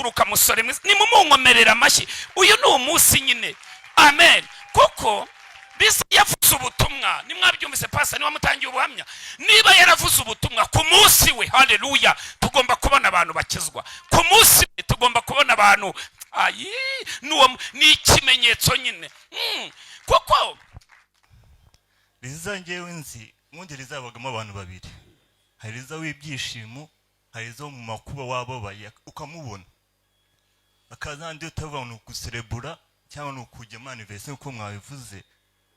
Haguruka musore mwiza, nimumunkomerera amashyi. Uyu ni umunsi nyine, amen. Kuko Liza yavuze ubutumwa, nimwabyumvise, pastor niwe wamutangiye ubuhamya. Niba yaravuze ubutumwa ku munsi we, haleluya, tugomba kubona abantu bakizwa ku munsi we, tugomba kubona abantu. Ayi, ni ikimenyetso nyine. Kuko Liza ngewe nzi, ubundi Liza habagamo abantu babiri: hari Liza w'ibyishimo, hari Liza wo mu makuba wababaye ukamubona, hakaza n'andi utavuga ngo ni uguserebura cyangwa ni ukujya muri anniversaire nk'uko mwabivuze,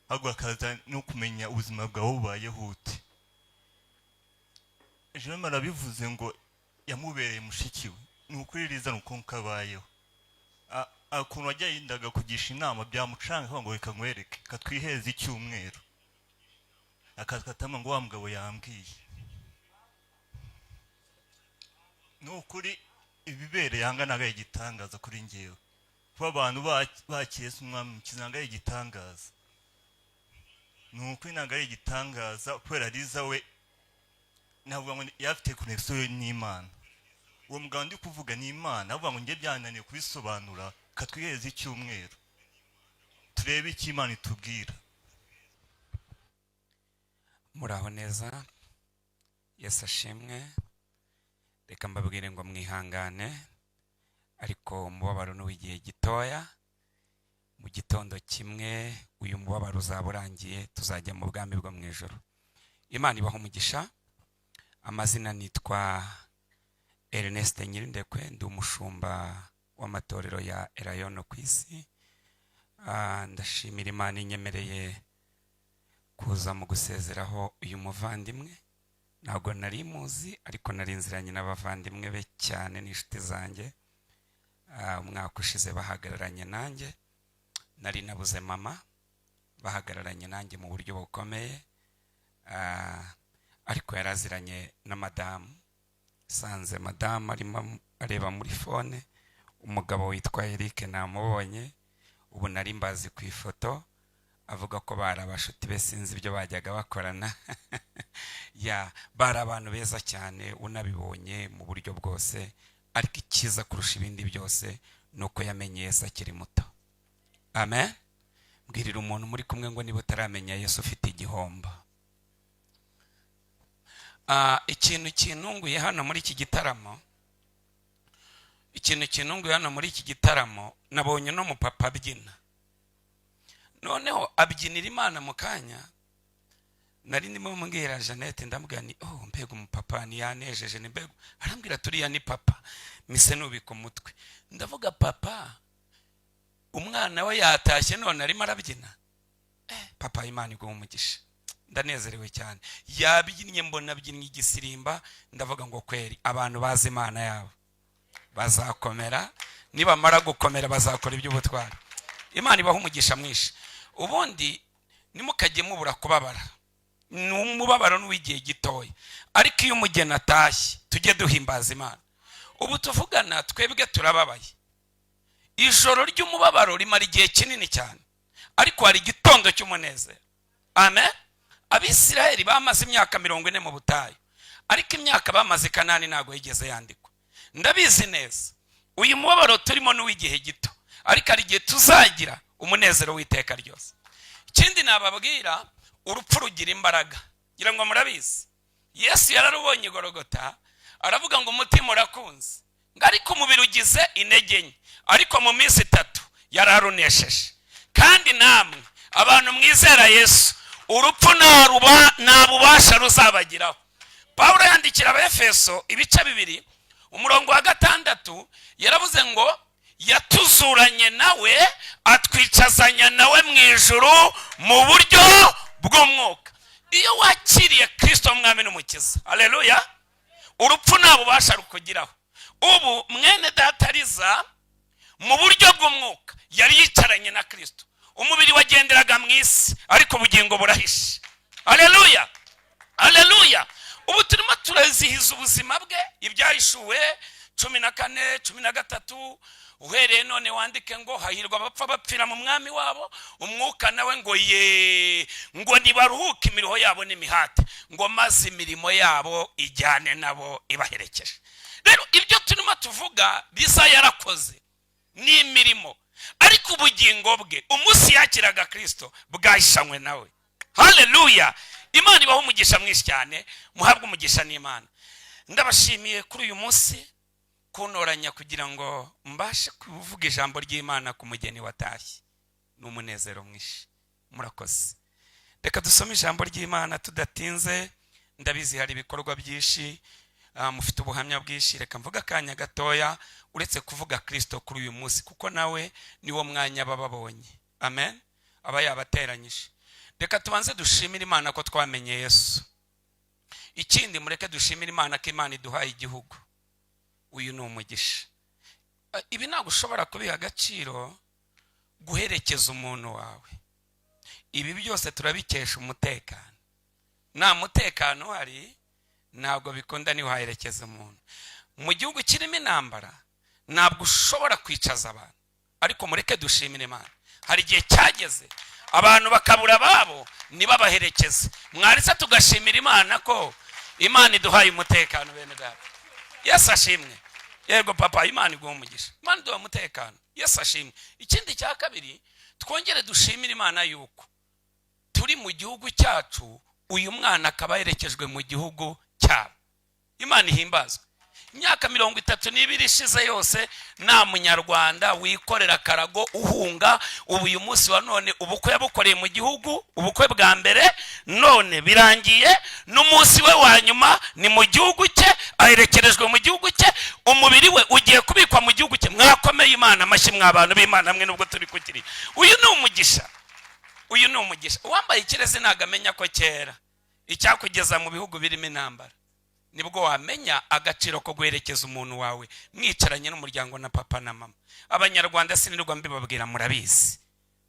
ahubwo hakaza no kumenya ubuzima bwawe bubayeho ute. Jerome arabivuze ngo yamubereye mushiki we. Ni ukuri Liza ni uko nguko abayeho. Ukuntu wagendaga kugisha inama byamucanga, akavuga ngo reka nkwereke, katwiheze icyumweru, akaza ngo wa mugabo yambwiye. Ni ukuri ibibereye aha ngaha ntabwo ari igitangaza kuri njyewe. Kuba abantu bakiriye Yesu umwami mukiza ntabwo ari igitangaza, ni ukuri ntabwo ari igitangaza, kubera Liza we navuga ngo yari afite connexion n'Imana. Uwo mugabo ndi kuvuga ni Imana, avuga ngo njye byananiye kubisobanura, katwiheze icyumweru turebe icyo Imana itubwira. Muraho neza, Yesu ashimwe. Reka mbabwire ngo mwihangane, ariko umubabaro ni uw'igihe gitoya. Mu gitondo kimwe uyu mubabaro uzaba urangiye, tuzajya mu bwami bwo mu ijoro. Imana ibaha umugisha. Amazina nitwa Ernest Nyirindekwe, ndi umushumba w'amatorero ya Elayono ku isi. Ndashimira Imana inyemereye kuza mu gusezeraho uyu muvandimwe. Ntabwo nari muzi, ariko nari nziranye n'abavandimwe be cyane n'inshuti zanjye. Umwaka ushize bahagararanye nanjye, nari nabuze mama, bahagararanye nanjye mu buryo bukomeye. Ariko yaraziranye na madamu. Sanze madamu arimo areba muri phone, umugabo witwa Eric namubonye, ubu nari mbazi ku ifoto, avuga ko bari abashuti be, sinzi ibyo bajyaga bakorana. Ya, bari abantu beza cyane, unabibonye mu buryo bwose. Ariko icyiza kurusha ibindi byose ni uko yamenye Yesu akiri muto. Amen. Mbwirira umuntu muri kumwe ngo niba utaramenya Yesu ufite igihombo. Ikintu kintunguye hano muri iki gitaramo, ikintu kintunguye hano muri iki gitaramo, nabonye no mupapa abyina, noneho abyinira Imana. Mu kanya nari ndimo mbwira Jeannette, ndamubwira ni oh, mbega umupapa, ntiyanejeje, ni mbega. Arambwira turiya ni papa. Mise nubika umutwe, ndavuga papa umwana we yatashye none arimo arabyina. Papa, Imana iguha umugisha, ndanezerewe cyane. Yabyinnye, mbona abyinnye igisirimba, ndavuga ngo kweri abantu bazi Imana yabo bazakomera, nibamara gukomera bazakora iby'ubutwari. Imana ibaha umugisha mwinshi. Ubundi nimukajye mubura kubabara, ni umubabaro n'uw'igihe gitoya, ariko iyo umugeni atashye tujye duhimbaza Imana. Ubu tuvugana twebwe turababaye, ijoro ry'umubabaro rimara igihe kinini cyane, ariko hari igitondo cy'umunezero. Amen. Abisiraheli bamaze imyaka 40 mu butayu, ariko imyaka bamaze i Kanani ntabwo yigeze yandikwa. Ndabizi neza, uyu mubabaro turimo ni uw'igihe gito, ariko hari igihe tuzagira umunezero w'iteka ryose. Ikindi nababwira, urupfu rugira imbaraga, ngira ngo murabizi. Yesu yararubonye igorogota, aravuga ngo umutima urakunze, ngo ariko umubiri ugize intege nke, ariko mu minsi 3 yararunesheje. Kandi namwe abantu mwizera Yesu, urupfu nta bubasha ruzabagiraho. Pawulo yandikira Abefeso ibice 2 umurongo wa 6, yaravuze ngo yatuzuranye nawe atwicazanya nawe mu ijuru mu buryo bw'umwuka. Iyo wakiriye Kristo mwami n'umukiza, haleluya, urupfu nta bubasha rukugiraho. Ubu mwene data Liza mu buryo bw'umwuka yari yicaranye na Kristo, umubiri wagenderaga mu isi, ariko ubugingo burahishe. Haleluya, haleluya. Ubu turimo turazihiza ubuzima bwe. Ibyahishuwe 14:13, uhereye none wandike ngo hahirwa abapfa bapfira mu mwami wabo. Umwuka nawe ngo ye, ngo nibaruhuke imiruho yabo n'imihate, ngo maze imirimo yabo ijyane nabo ibaherekeje. Rero ibyo turimo turizihiza ni ubuzima bwe. Turimo tuvuga Liza yarakoze ni imirimo, ariko ubugingo bwe umunsi yakiraga Kirisito bwahishanywe nawe. Haleluya! Imana ibaho umugisha mwinshi cyane, muhabwe umugisha n'Imana. Ndabashimiye kuri uyu munsi kuntoranya kugira ngo mbashe kuvuga ijambo ry'Imana ku mugeni watashye. Ni umunezero mwinshi, murakoze. Reka dusome ijambo ry'Imana tudatinze. Ndabizi hari ibikorwa byinshi, mufite ubuhamya bwinshi. Reka mvuge akanya gatoya, uretse kuvuga Kirisito kuri uyu munsi, kuko nawe niwo mwanya baba babonye. Amen. Aba yabateranyije. Reka tubanze dushimire Imana ko twamenye Yesu. Ikindi, mureke dushimire Imana ko Imana iduhaye igihugu. Uyu ni umugisha. Ibi ntabwo ushobora kubiha agaciro, guherekeza umuntu wawe. Ibi byose turabikesha umutekano. Nta mutekano uhari, ntabwo bikunda ntiwaherekeza umuntu. Mu gihugu kirimo intambara ntabwo ushobora kwicaza abantu. Ariko mureke dushimire Imana, hari igihe cyageze abantu bakabura ababo ntibabaherekeze. Mwaretse tugashimira Imana ko Imana iduhaye umutekano, bene data. Yesu ashimwe. Yego papa, Imana iguha umugisha. Imana iduha umutekano, Yesu ashimwe. Ikindi cya kabiri, twongere dushimire Imana yuko turi mu gihugu cyacu, uyu mwana akaba yerekejwe mu gihugu cyabo. Imana ihimbazwe. Imyaka 32 ishize yose nta Munyarwanda wikorera akarago uhunga. Ubu uyu munsi wa none ubukwe yabukoreye mu gihugu, ubukwe bwa mbere, none birangiye. N'umunsi we wa nyuma ni mu gihugu cye, aherekerejwe mu gihugu cye, umubiri we ugiye kubikwa mu gihugu cye. Mwakomeye Imana amashyi, mwa bantu b'Imana mwe, nubwo turi kukiri. Uyu ni umugisha, uyu ni umugisha. Uwambaye ikirezi ntabwo amenya ko kera. Icyakugeza mu bihugu birimo intambara, nibwo wamenya agaciro ko guherekeza umuntu wawe mwicaranye n'umuryango na papa na mama. Abanyarwanda sinirwa mbibabwira, murabizi.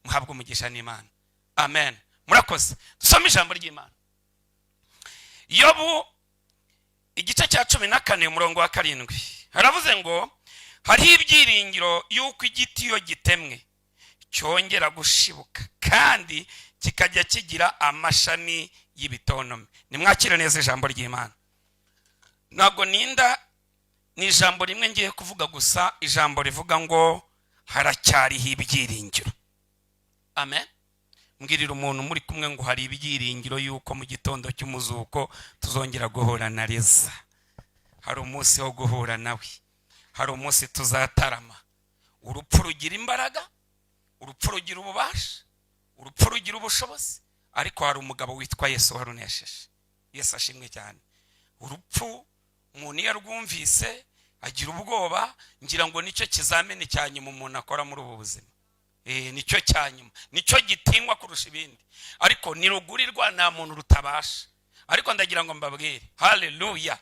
Muhabwe umugisha n'Imana. Amen. Murakoze. Dusome ijambo ry'Imana, Yobu igice cya 14, umurongo wa 7. Haravuze ngo: "Hariho ibyiringiro y'uko igiti iyo gitemwe cyongera gushibuka, kandi kikajya kigira amashami y'ibitonome." Nimwakire neza ijambo ry'Imana. Ntabwo ninda, ni ijambo rimwe ngiye kuvuga gusa, ijambo rivuga ngo haracyariho ibyiringiro. Amen. Mbwirira umuntu muri kumwe ngo hari ibyiringiro y'uko mu gitondo cy'umuzuko tuzongera guhura na Liza. Hari umunsi wo guhura nawe, hari umunsi tuzatarama. Urupfu rugira imbaraga, urupfu rugira ububasha, urupfu rugira ubushobozi, ariko hari umugabo witwa Yesu warunesheje. Yesu ashimwe cyane. Urupfu umuntu iyo arwumvise agira ubwoba. Ngira ngo nicyo kizamini cya nyuma umuntu akora muri ubu buzima. Nicyo cya nyuma, nicyo gitinywa kurusha ibindi, ariko nirugurirwa nta muntu rutabasha. Ariko ndagira ngo mbabwire, haleluya,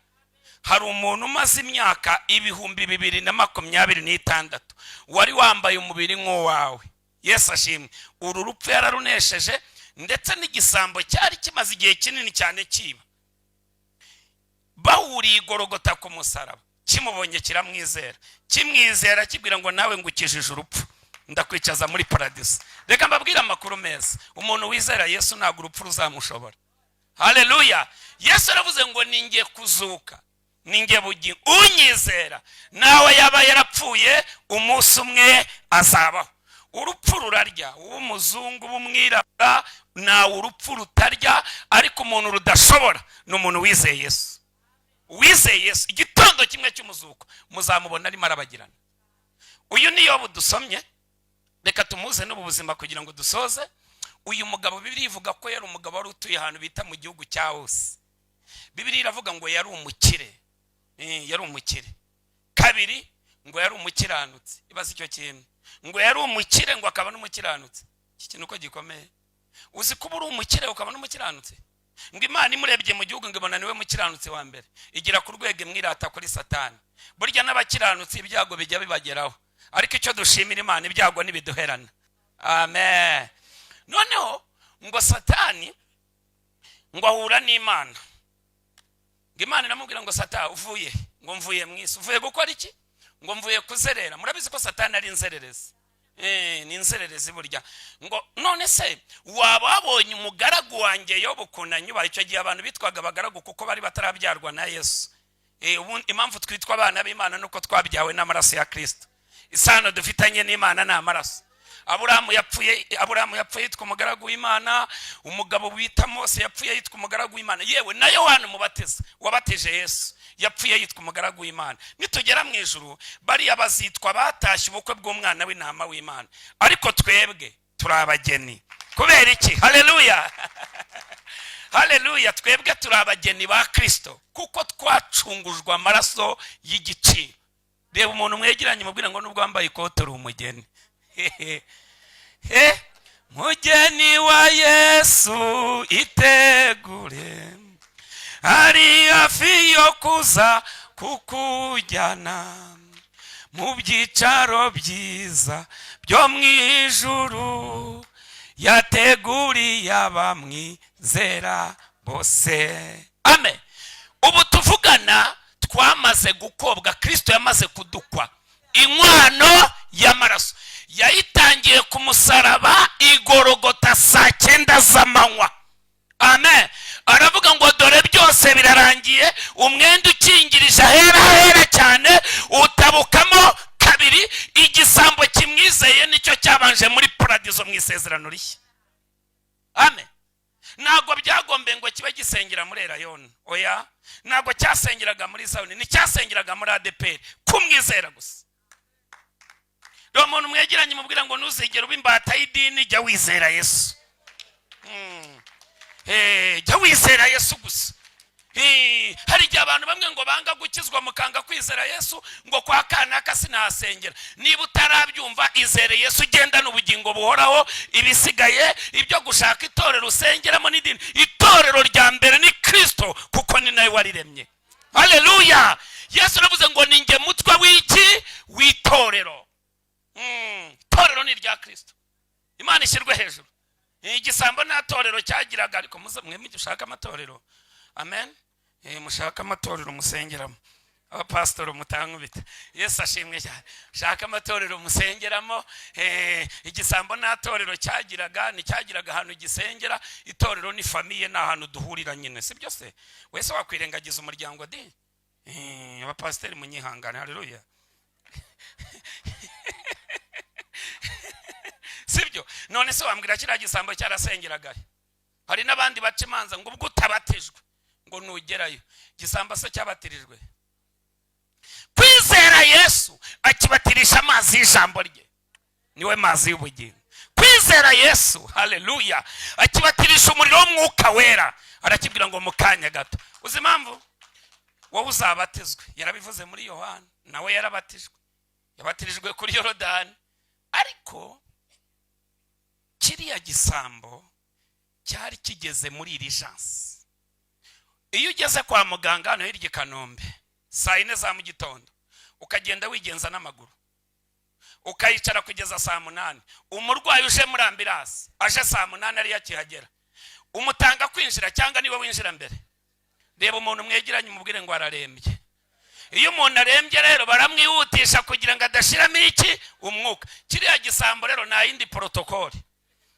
hari umuntu umaze imyaka 2026 wari wambaye umubiri nk'uwawe. Yesu ashimwe. Uru rupfu yararunesheje, ndetse n'igisambo cyari kimaze igihe kinini cyane kiba bahuriye igorogota ku musaraba, kimubonye kiramwizera, kimwizera kibwira ngo: "Nawe ngukijije urupfu, ndakwicaza muri paradiso." Reka mbabwire amakuru meza: umuntu wizera Yesu ntabwo urupfu ruzamushobora. Haleluya! Yesu aravuze ngo: "Ninjye kuzuka, ninjye bugingo, unyizera nawe yaba yarapfuye umunsi umwe azabaho." Urupfu rurarya, uw'umuzungu, w'umwirabura, ntawe urupfu rutarya. Ariko umuntu rudashobora ni umuntu wizeye Yesu. Wizeye Yesu, igitondo kimwe cy'umuzuko muzamubona arimo arabagirana. Uyu ni Yobu dusomye. Reka tumuze n'ubu buzima kugira ngo dusoze. Uyu mugabo, Bibiliya ivuga ko yari umugabo wari utuye ahantu bita mu gihugu cya Usi. Bibiliya iravuga ngo yari umukire. Yari umukire. Kabiri, ngo yari umukiranutsi. Ibaze icyo kintu, ngo yari umukire, ngo akaba n'umukiranutsi. Iki kintu uko gikomeye! Uzi kuba uri umukire ukaba n'umukiranutsi? Ngo Imana imurebye mu gihugu, ngo ibona niwe mukiranutsi wa mbere, igira ku rwego imwirata kuri Satani. Burya n'abakiranutsi ibyago bijya bibageraho, ariko icyo dushimira Imana, ibyago ntibiduherana. Amen. Noneho ngo Satani ngo ahura n'Imana, ngo Imana iramubwira ngo: "Satani, uvuye?" Ngo: "Mvuye mu isi." "Uvuye gukora iki?" Ngo: "Mvuye kuzerera." Murabizi ko Satani ari inzererezi. Ni inzererezi burya. Ngo: "None se waba wabonye umugaragu wanjye Yobu ukuntu anyubaha?" Icyo gihe abantu bitwaga abagaragu kuko bari batarabyarwa na Yesu. Impamvu twitwa abana b'Imana nuko twabyawe n'amaraso ya Kristo. Isano dufitanye n'Imana ni amaraso. Aburahamu yapfuye yitwa umugaragu w'Imana. Umugabo wita Mose yapfuye yitwa umugaragu w'Imana. Yewe na Yohana Umubatiza wabatije Yesu yapfuye yitwa umugaragu w'Imana. Nitugera mu ijuru, bariya bazitwa batashye ubukwe bw'Umwana w'Intama w'Imana, ariko twebwe turi abageni. Kubera iki? Haleluya, haleluya! Twebwe turi abageni ba Kristo kuko twacungujwe amaraso y'igiciro. Reba umuntu mwegeranye, mubwira ngo nubwo wambaye ikote uri umugeni. He mugeni wa Yesu, itegure, ari hafi yo kuza kukujyana mu byicaro byiza byo mu ijuru yateguriye abamwizera bose. Amen. Ubu tuvugana twamaze gukobwa. Kristo yamaze kudukwa. Inkwano y'amaraso yayitangiye ku musaraba igorogota saa 9 z'amanywa. Amen. Aravuga ngo dore byose birarangiye. Umwenda ukingirije ahera ahera cyane utabukamo kabiri. Igisambo kimwizeye nicyo cyabanje muri paradizo mu isezerano rishya. Amen. Ntabwo byagombye ngo kibe gisengera muri Erayoni. Oya, ntabwo cyasengeraga muri Zayoni, nticyasengeraga muri ADEPR. Kumwizera gusa. Rero umuntu mwegeranye mubwira ngo ntuzigere uba imbata y'idini, jya wizera Yesu. Jya wizera Yesu gusa. Hari igihe abantu bamwe ngo banga gukizwa, mukanga kwizera Yesu, ngo kwa kanaka sinahasengera. Niba utarabyumva, izere Yesu, ugendane ubugingo buhoraho. Ibisigaye, ibyo gushaka itorero usengeramo n'idini, itorero rya mbere ni Kirisito kuko ni nawe wariremye. Haleluya! Yesu aravuze ngo ni njye mutwe w'iki? W'itorero. Itorero ni irya Kirisito. Imana ishyirwe hejuru. Igisambo nta torero cyagiraga, ariko muze mwe mushaka amatorero. Amen. Mushaka amatorero musengeramo. Abapasitori mutankubita. Yesu ashimwe cyane. Shaka amatorero musengeramo. Igisambo nta torero cyagiraga, nticyagiraga ahantu gisengera. Itorero ni famille, ni ahantu duhurira nyine, si byo se? Wese wakwirengagiza umuryango di? Abapasiteri munyihangane. Haleluya! Sibyo? None se wambwira kiriya gisambo cyarasengeraga? Hari n'abandi baca imanza ngo ubwo utabatijwe ngo nugerayo. Gisambo se cyabatirijwe? Kwizera Yesu akibatirisha amazi y'ijambo rye, niwe mazi y'ubugingo. Kwizera Yesu, haleluya, akibatirisha umuriro w'Umwuka Wera. Arakibwira ngo mu kanya gato. Uzi impamvu wowe uzabatizwe? Yarabivuze muri Yohana. Nawe yarabatijwe, yabatirijwe kuri Yorodani. Ariko kiriya gisambo cyari kigeze muri urgence. Iyo ugeze kwa muganga hano hirya i Kanombe saa 4 za mu gitondo, ukagenda wigenza n'amaguru, ukayicara kugeza saa 8, umurwayi uje muri ambulance aje saa 8, ariyo akihagera, umutanga kwinjira cyangwa niwe winjira mbere? Reba umuntu mwegeranye, umubwire ngo ararembye. Iyo umuntu arembye rero baramwihutisha kugira ngo adashiramo iki? Umwuka. Kiriya gisambo rero nta yindi protocole.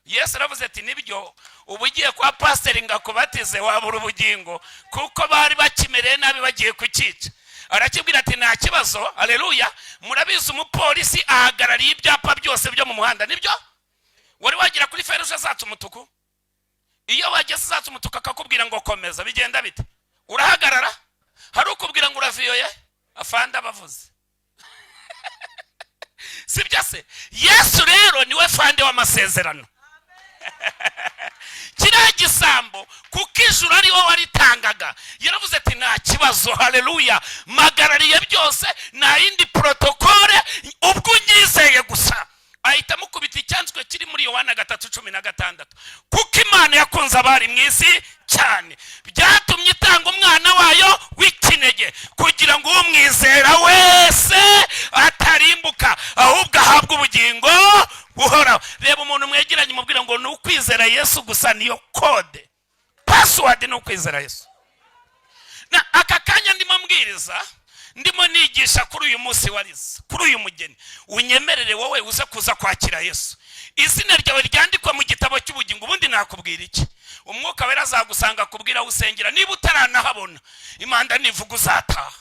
Yesu aravuze ati nibyo, uba ugiye kwa pasiteri ngo akubatize wabura ubugingo, kuko bari bakimereye nabi, bagiye kucyica. Arakibwira ati nta kibazo. Aleluya! Murabizi, umupolisi ahagarariye ibyapa byose byo mu muhanda, nibyo? Wari wagera kuri feu rouge zatse umutuku? Iyo wageze zatse umutuku akakubwira ngo komeza, bigenda bite? Urahagarara? Hari ukubwira ngo uraviyoye? Afande abavuze, sibyo se? Yesu rero niwe fande w'amasezerano. Kiriya gisambo, kuko ijuru ari wowe waritangaga, yaravuze ati nta kibazo. Haleluya! Mpagarariye byose, nta yindi protocole, ubwo unyizeye gusa. Ahita amukubita icyanzwe kiri muri Yohana 3:16: kuko Imana yakunze abari mu isi cyane, byatumye itanga umwana wayo w'ikinege, kugira ngo umwizera wese atarimbuka, ahubwo ahabwe ubugingo buhoraho. Reba umuntu mwegeranye, umubwira ngo ni ukwizera Yesu gusa, niyo code, password ni ukwizera Yesu. Na aka kanya ndimo mbwiriza, ndimo nigisha kuri uyu munsi warize kuri uyu mugeni, unyemerere wowe uze kuza kwakira Yesu, izina ryawe ryandikwa mu gitabo cy'ubugingo. Ubundi nakubwira iki? Umwuka Wera azagusanga akubwira aho usengera. Niba utaranahabona, imanda nivuga uzataha.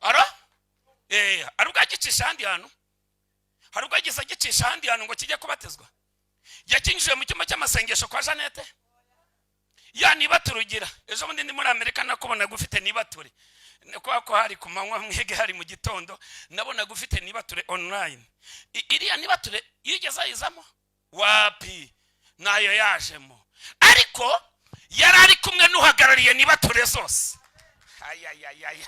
Aro hari ubwo agicisha ahandi hantu, hari ubwo yagize agicisha ahandi hantu ngo kijye kubatizwa. Yakinjije mu cyumba cy'amasengesho kwa Jeannette ya nibature ugira. Ejo bundi ndi muri Amerika, nakubonaga ufite nibature, kubera ko hari ku manywa, mwege hari mu gitondo, nabonaga ufite nibature online. Iriya nibature yigeze ayizamo? Wapi, nayo yajemo, ariko yari ari kumwe n'uhagarariye nibature zose. Ayayayaya,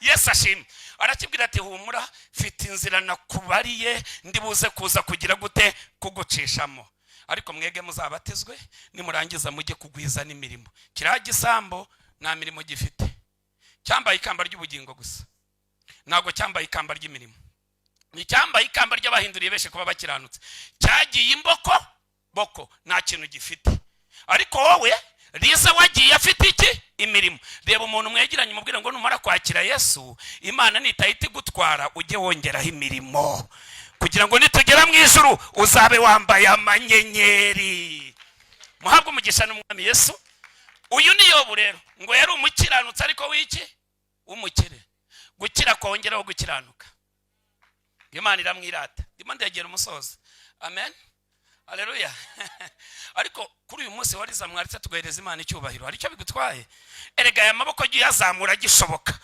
Yesu ashimwe. Arakibwira ati: "Humura, mfite inzira nakubariye, ndibuze kuza kugira gute? Kugucishamo." Ariko mwege muzabatizwe, nimurangiza mujye kugwiza n'imirimo. Kiriya gisambo nta mirimo gifite, cyambaye ikamba ry'ubugingo gusa, ntabwo cyambaye ikamba ry'imirimo. Icyambaye ikamba ry'abahinduriye benshi kuba bakiranutse cyagiye imboko boko, nta kintu gifite. Ariko wowe Riza wagiye afite iki? Imirimo. Reba umuntu mwegeranye, umubwire ngo numara kwakira Yesu, Imana nitahita igutwara, ujye wongeraho imirimo kugira ngo nitugera mu ijuru uzabe wambaye amanyenyeri. Muhabwe umugisha n'Umwami Yesu. Uyu ni Yobu rero, ngo yari umukiranutsi, ariko w'iki? W'umukire. Gukira kongeraho gukiranuka, Imana iramwirata. Ndimo ndegera umusozo. Amen, aleluya. Ariko kuri uyu munsi wariza mwaritse tugahereza Imana icyubahiro, hari icyo bigutwaye? Erega aya maboko jya uyazamura agishoboka.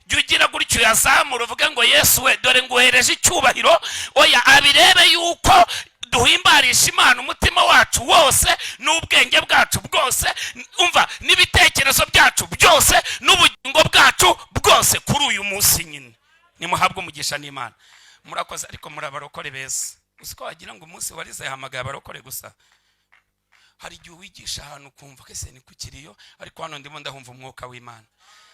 Jya ugira gutyo uyazamura, uvuge ngo: "Yesu we, dore nguhereje icyubahiro." Oya, abirebe yuko duhimbarisha Imana umutima wacu wose n'ubwenge bwacu bwose, umva, n'ibitekerezo byacu byose n'ubugingo bwacu bwose kuri uyu munsi nyine. Nimuhabwe umugisha n'Imana. Murakoze. Ariko muri abarokore beza. Uzi ko wagira ngo umunsi warize yahamagaye abarokore gusa? Hari igihe wigisha ahantu ukumva kese ni ku kiriyo, ariko hano ndimo ndahumva umwuka w'Imana.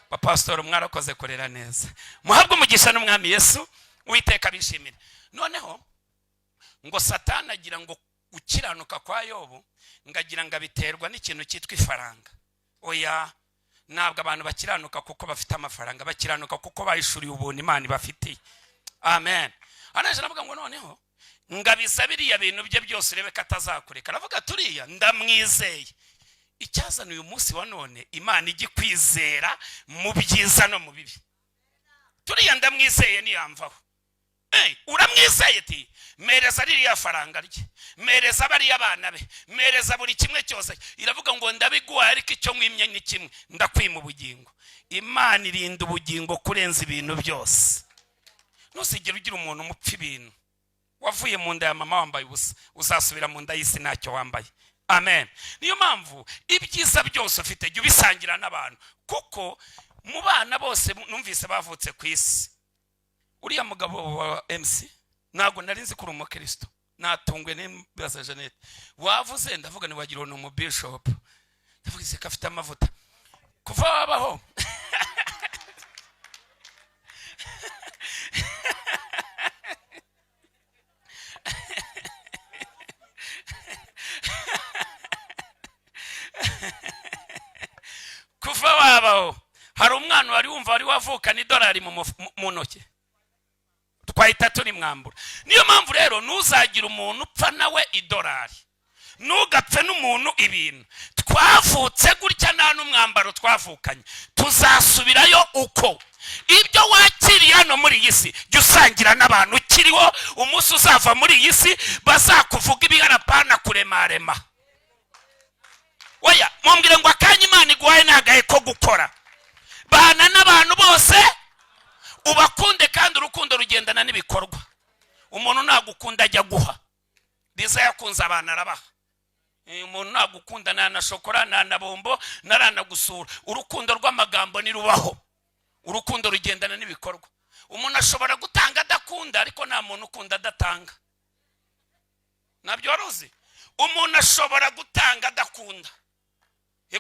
Bapasitori, mwarakoze korera neza. Muhabwe umugisha n'Umwami Yesu, Uwiteka bishimire. Noneho ngo Satani agira ngo gukiranuka kwa Yobu, ngo agira ngo abiterwa n'ikintu cyitwa ifaranga. Oya, ntabwo abantu bakiranuka kuko bafite amafaranga, bakiranuka kuko bayishuriye ubuntu Imana ibafitiye. Amen. Hano aravuga ngo noneho ngabiza biriya bintu bye byose, urebe ko atazakureka. Aravuga turiya ndamwizeye. Icyazana uyu munsi wa none, Imana ijya ikwizera mu byiza no mu bibi. Turiya ndamwizeye, ntiyamvaho. Uramwizeye ti mereza ririya faranga rye, mereza bariya bana be, mereza buri kimwe cyose. Iravuga ngo: "Ndabiguhaye, ariko icyo mwimye ni kimwe, ndakwima ubugingo." Imana irinda ubugingo kurenza ibintu byose. Ntuzigere ugira umuntu umupfa ibintu. Wavuye mu nda ya mama wambaye ubusa, uzasubira mu nda y'isi ntacyo wambaye. Amen. Niyo mpamvu ibyiza byose ufite jya ubisangira n'abantu, kuko mu bana bose numvise bavutse ku isi, uriya mugabo wa MC ntabwo nari nzi ko uri umukristo. Natungwe n'imbaza Jeannette wavuze, ndavuga ntiwagira ngo ni umubishopu, ndavuga ko afite amavuta kuva wabaho. Kuva wabaho, hari umwana wari wumva wari wavukana idolari mu ntoki? Twahita turimwambura. Niyo mpamvu rero ntuzagire umuntu upfa nawe idolari, ntugapfe n'umuntu ibintu. Twavutse gutya, nta n'umwambaro twavukanye, tuzasubirayo uko. Ibyo wakiriye hano muri iyi si, jya usangira n'abantu ukiriho. Umunsi uzava muri iyi si bazakuvuga ibiharapana kuremarema. Oya, mumbwire ngo akanya Imana iguhaye ni agahe ko gukora. Bana n'abantu bose, ubakunde, kandi urukundo rugendana n'ibikorwa. Umuntu nagukunda ajya guha. Riza yakunze abantu arabaha. Umuntu nagukunda nta na shokora, nta na bombo, ntaranagusura. Urukundo rw'amagambo ntirubaho, urukundo rugendana n'ibikorwa. Umuntu ashobora gutanga adakunda, ariko nta muntu ukunda adatanga. Ntabyo wari uzi? Umuntu ashobora gutanga adakunda,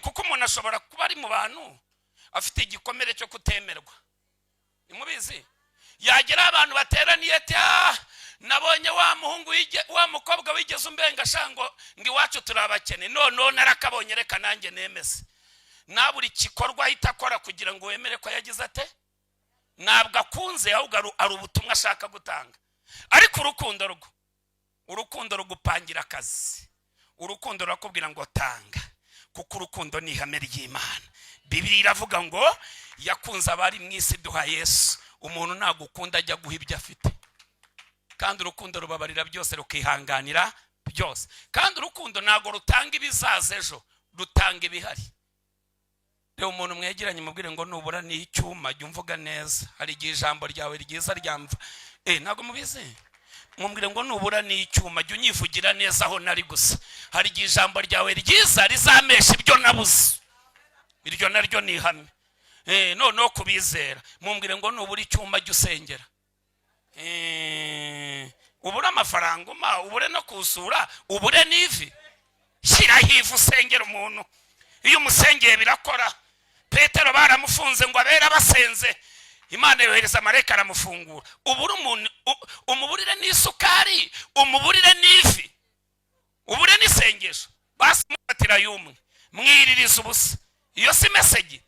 kuko umuntu ashobora kuba ari mu bantu afite igikomere cyo kutemerwa. Nimubizi, yagera abantu bateraniye ati: "Ah, nabonye wa muhungu wa mukobwa wigeze umbenga shango ngo iwacu turi abakene, noneho narakabonye, reka nanjye nemeze." Na buri gikorwa ahita akora kugira ngo wemere ko yagize ate? Ntabwo akunze, ahubwo ari ubutumwa ashaka gutanga. Ariko urukundo rwo, urukundo rugupangira akazi, urukundo rurakubwira ngo tanga, kuko urukundo ni ihame ry'Imana. Bibiliya iravuga ngo yakunze abari mu isi, duha Yesu. Umuntu nagukunda ajya guha ibyo afite, kandi urukundo rubabarira byose, rukihanganira byose, kandi urukundo ntabwo rutanga ibizaza ejo, rutanga ibihari. Reba umuntu mwegeranye, mubwire ngo nubura n'icyuma jya umvuga neza. Hari igihe ijambo ryawe ryiza ryamva. Ntabwo mubizi? Mubwire ngo nubura n'icyuma jya unyivugira neza aho nari gusa. Hari igihe ijambo ryawe ryiza rizamesha ibyo nabuze. Iryo naryo ni ihame. Noneho kubizera, mumbwire ngo nubura icyuma jya usengera. Ubure amafaranga uma, ubure no kusura, ubure n'ivi, shyiraho ivu usengera umuntu. Iyo umusengeye birakora. Petero baramufunze ngo abere abasenze, Imana yohereza marayika aramufungura. Ubure umuntu, umuburire n'isukari, umuburire n'ivi, ubure n'isengesho, basi mufatira y'umwe mwiririza ubusa. Iyo si message?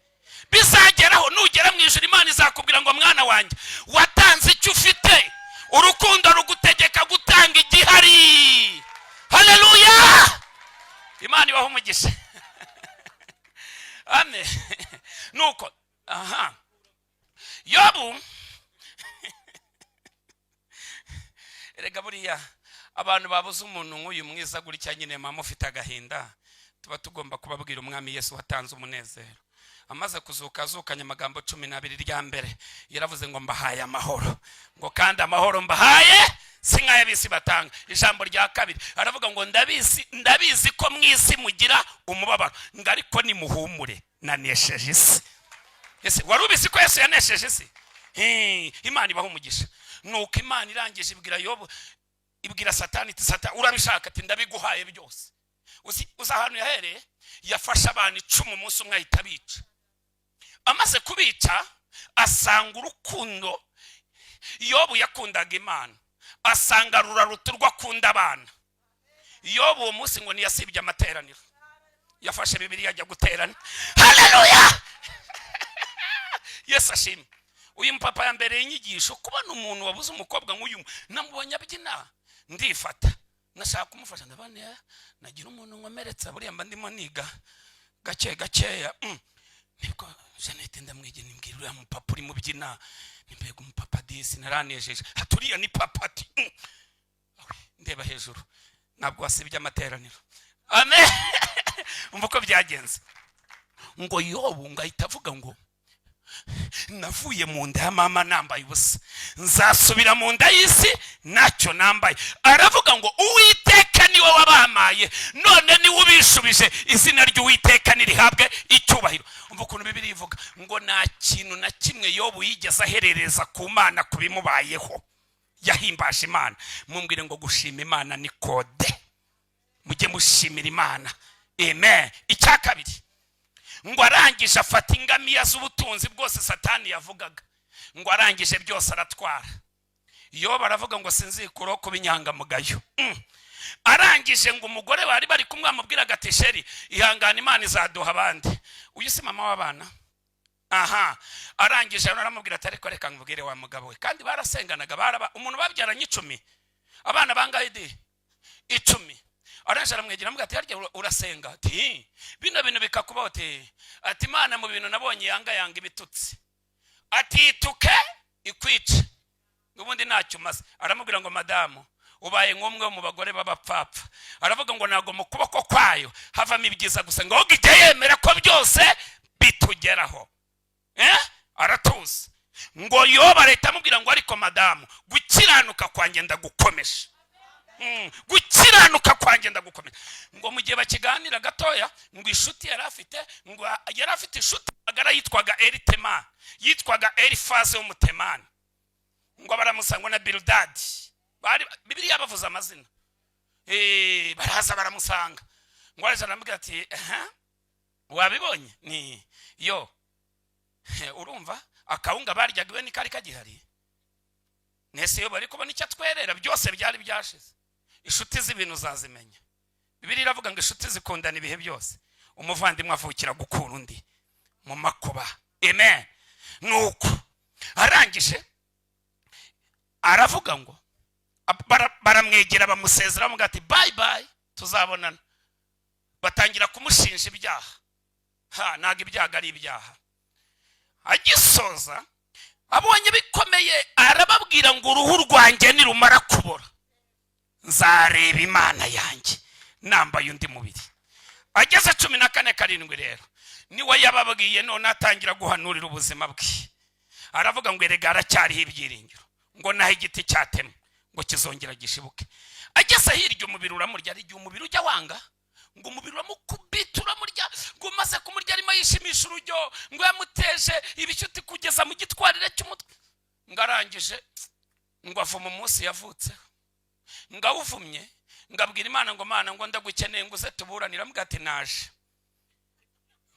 Bizageraho nugera mu ijuru, Imana izakubwira ngo: "Mwana wanjye, watanze icyo ufite." Urukundo rugutegeka gutanga igihari. Haleluya! Imana ibaho umugisha. Amen. Nuko aha Yobu, erega buriya abantu babuze umuntu nk'uyu mwiza gutya nyine, mama ufite agahinda, tuba tugomba kubabwira Umwami Yesu watanze umunezero. Amaze kuzuka, azukanye amagambo 12. Rya mbere yaravuze ngo: "Mbahaye amahoro," ngo "kandi amahoro mbahaye si nk'ay'ab'isi batanga." Ijambo rya kabiri aravuga ngo: "Ndabizi, ndabizi ko mu isi mugira umubabaro," ngo "ariko nimuhumure, nanesheje isi." Ese wari ubizi ko Yesu yanesheje isi? Imana ibaha umugisha. Nuko Imana irangije ibwira Yobu, ibwira Satani iti: "Satani, urabishaka?" Ati: "Ndabiguhaye byose." Uzi ahantu yahereye? Yafashe abantu 10 umunsi umwe, ahita abica. Amaze kubica, asanga urukundo Yobu yakundaga Imana, asanga ruraruta urwo akunda abana. Yobu uwo munsi ngo ntiyasibye amateraniro, yafashe Bibiliya ajya guterana. Haleluya, Yesu ashimwe. Uyu mupapa yambereye inyigisho. Kubona umuntu wabuze umukobwa nk'uyu, namubonye abyina ndifata, nashaka kumufasha, ndabona nagira umuntu nkomeretsa. Buriya mba ndimo niga gake gakeya. Nibwo Jeannette ndamwegera, nimbwira uriya mupapa urimo ubyina, nimbega umupapa disi, naranejeje. Haturiya ni papa ati: Ndeba hejuru, ntabwo wasibye amateraniro. Amen. Umva uko byagenze. Ngo Yobu ngo ahita avuga ngo: "Navuye mu nda ya mama nambaye ubusa, nzasubira mu nda y'isi ntacyo nambaye." Aravuga ngo: "Uwiteka niwe wabamaye, none niwe ubishubije, izina ry'Uwiteka nirihabwe icyubahiro." Umva ukuntu Bibiliya ivuga ngo nta kintu na kimwe Yobu yigeze aherereza ku Mana ku bimubayeho, yahimbaje Imana. Mumbwire ngo gushima Imana ni code. Mujye mushimira Imana. Amen. Icya kabiri, ngo arangije afata ingamiya z'ubutunzi bwose Satani yavugaga, ngo arangije byose aratwara. Iyo baravuga ngo sinzikuraho kuba inyangamugayo. Arangije ngo umugore bari bari kumwe amubwiraga ati: "Chéri, ihangane, Imana izaduha abandi." Uyu si mama w'abana? Aha arangije aramubwira ati: "Ariko reka nkubwire wa mugabo we." Kandi barasenganaga, baraba umuntu babyaranye 10. Abana bangahe di? 10. Arangije aramwegera, aramubwira ati: "Harya urasenga?" Ati: "Hi." "Bino bintu bikakubaho?" Ati: "Imana mu bintu nabonye yanga, yanga ibitutsi." Ati: "Ituke ikwice, ubundi ntacyo umaze." Aramubwira ngo: "Madamu, ubaye nk'umwe mu bagore b'abapfapfa." Aravuga ngo ntabwo mu kuboko kwayo havamo ibyiza gusa, ngo ahubwo ijya yemera ko byose bitugeraho. Aratuza. Ngo Yoba leta amubwira ngo: "Ariko madamu, gukiranuka kwanjye ndagukomeje. Gukiranuka kwanjye ndagukomeje." Ngo mu gihe bakiganira gatoya, ngo inshuti yari afite, ngo yari afite inshuti magara yitwaga Eritema, yitwaga Elifaze w'Umutemani, ngo baramusanga na Biludadi. Bari Bibiliya bavuze amazina. Baraza baramusanga. Ngo araza aramubwira ati: "Aha wabibonye ni yo urumva akawunga baryaga iwe ntikari kagihari, nese iyo bari kubona icyo atwerera, byose byari byashize." Inshuti z'ibintu uzazimenya. Bibiliya iravuga ngo inshuti zikundana ibihe byose, umuvandimwe avukira gukura undi mu makuba. Amen. Nuko arangije aravuga ngo baramwegera, bamusezera, bamubwira ati: "Bye bye, tuzabonana." Batangira kumushinja ibyaha. Ha, ntabwo ibyaha ari ibyaha. Agisoza Abonye bikomeye arababwira ngo uruhu rwanjye nirumara kubora nzareba Imana yanjye nambaye undi mubiri. Ageze 14:7 rero niwe yababwiye, none atangira guhanurira ubuzima bwe. Aravuga ngo erega haracyariho ibyiringiro, ngo naho igiti cyatemwe ngo kizongera gishibuke. Ageze hirya umubiri uramurya. Hari igihe umubiri ujya wanga, ngo umubiri uramukubita, uramurya. Ngo umaze kumurya arimo yishimisha urujyo, ngo yamuteje ibishyuti kugeza mu gitwarire cy'umutwe. Ngo arangije ngo avuma umunsi yavutseho. Ngo awuvumye, ngo abwira Imana ngo Mana, ngo ndagukeneye, ngo uze tuburanire. Aramubwira ati naje,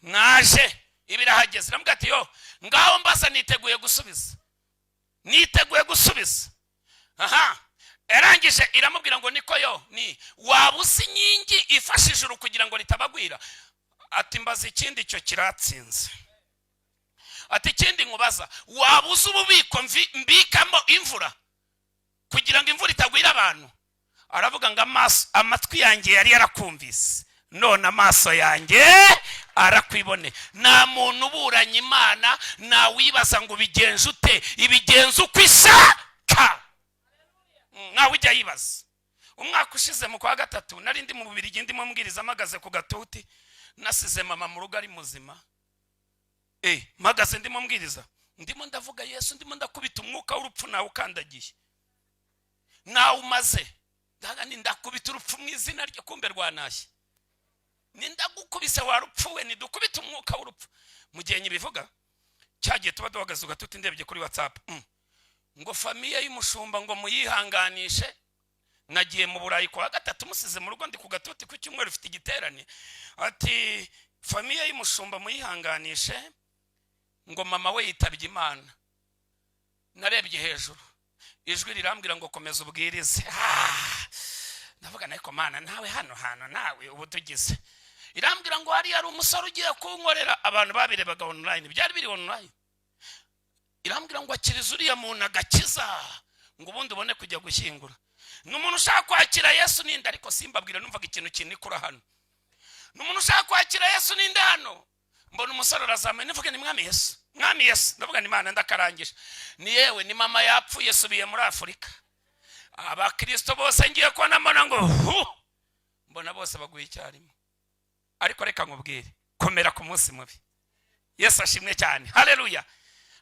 naje, ibirahageze. Aramubwira ati yo ngaho mbaza, niteguye gusubiza, niteguye gusubiza. Aha yarangije iramubwira ngo niko yo ni waba uzi inkingi ifashe ijuru kugira ngo ritabagwira? Ati mbaza ikindi, icyo kiratsinze. Ati ikindi nkubaza, waba uzi ububiko mbikamo imvura kugira ngo imvura itagwira abantu? Aravuga ngo amaso, amatwi yanjye yari yarakumvise, none amaso yanjye arakwibone. Nta muntu uburanye Imana, ntawibaza ngo ubigenze ute, ibigenza uko ishaka. Ntawe ujya yibaza. Umwaka ushize mu kwa gatatu nari ndi mu Bubirigi, ndimo mbwiriza, mpagaze ku gatuti, nasize mama mu rugo ari muzima. Mpagaze ndimo mbwiriza, ndimo ndavuga Yesu, ndimo ndakubita umwuka w'urupfu, nawe ukandagiye, nawe umaze ndaga ni ndakubita urupfu mu izina rye. Kumbe rwanashye, ni ndagukubise warupfuwe, nidukubite umwuka w'urupfu. Mu gihe nyibivuga, cyagiye tuba duhagaze ugatuti, ndebye kuri WhatsApp, ngo famille y'umushumba ngo muyihanganishe. Nagiye mu Burayi kwa gatatu, musize mu rugo, ndi ku gatuti ku cyumweru ufite igiterane. Ati famille y'umushumba muyihanganishe, ngo mama we yitabye Imana. Narebye hejuru, ijwi rirambwira ngo komeza ubwirize. Ah, ndavuga ariko Mana, nawe hano hantu nawe ubu tugize. Irambwira ngo hariya hari umusore ugiye kunkorera. Abantu babirebaga online, byari biri online. Irambwira ngo akiriza uriya muntu agakiza, ngo ubundi ubone kujya gushyingura. Ni umuntu ushaka kwakira Yesu ninde? Ariko simbabwira, numvaga ikintu kinikura hano. Ni umuntu ushaka kwakira Yesu ninde hano? Mbona umusore arazamuye. Nivuge ni Mwami Yesu, Mwami Yesu. Ndavuga ni Imana, ndakarangije. Ni yewe, ni mama yapfuye, subiye muri Afurika. Abakirisito bose ngiye kubona mbona ngo hu, mbona bose baguye icyarimwe. Ariko reka nkubwire, komera ku munsi mubi. Yesu ashimwe cyane, haleluya.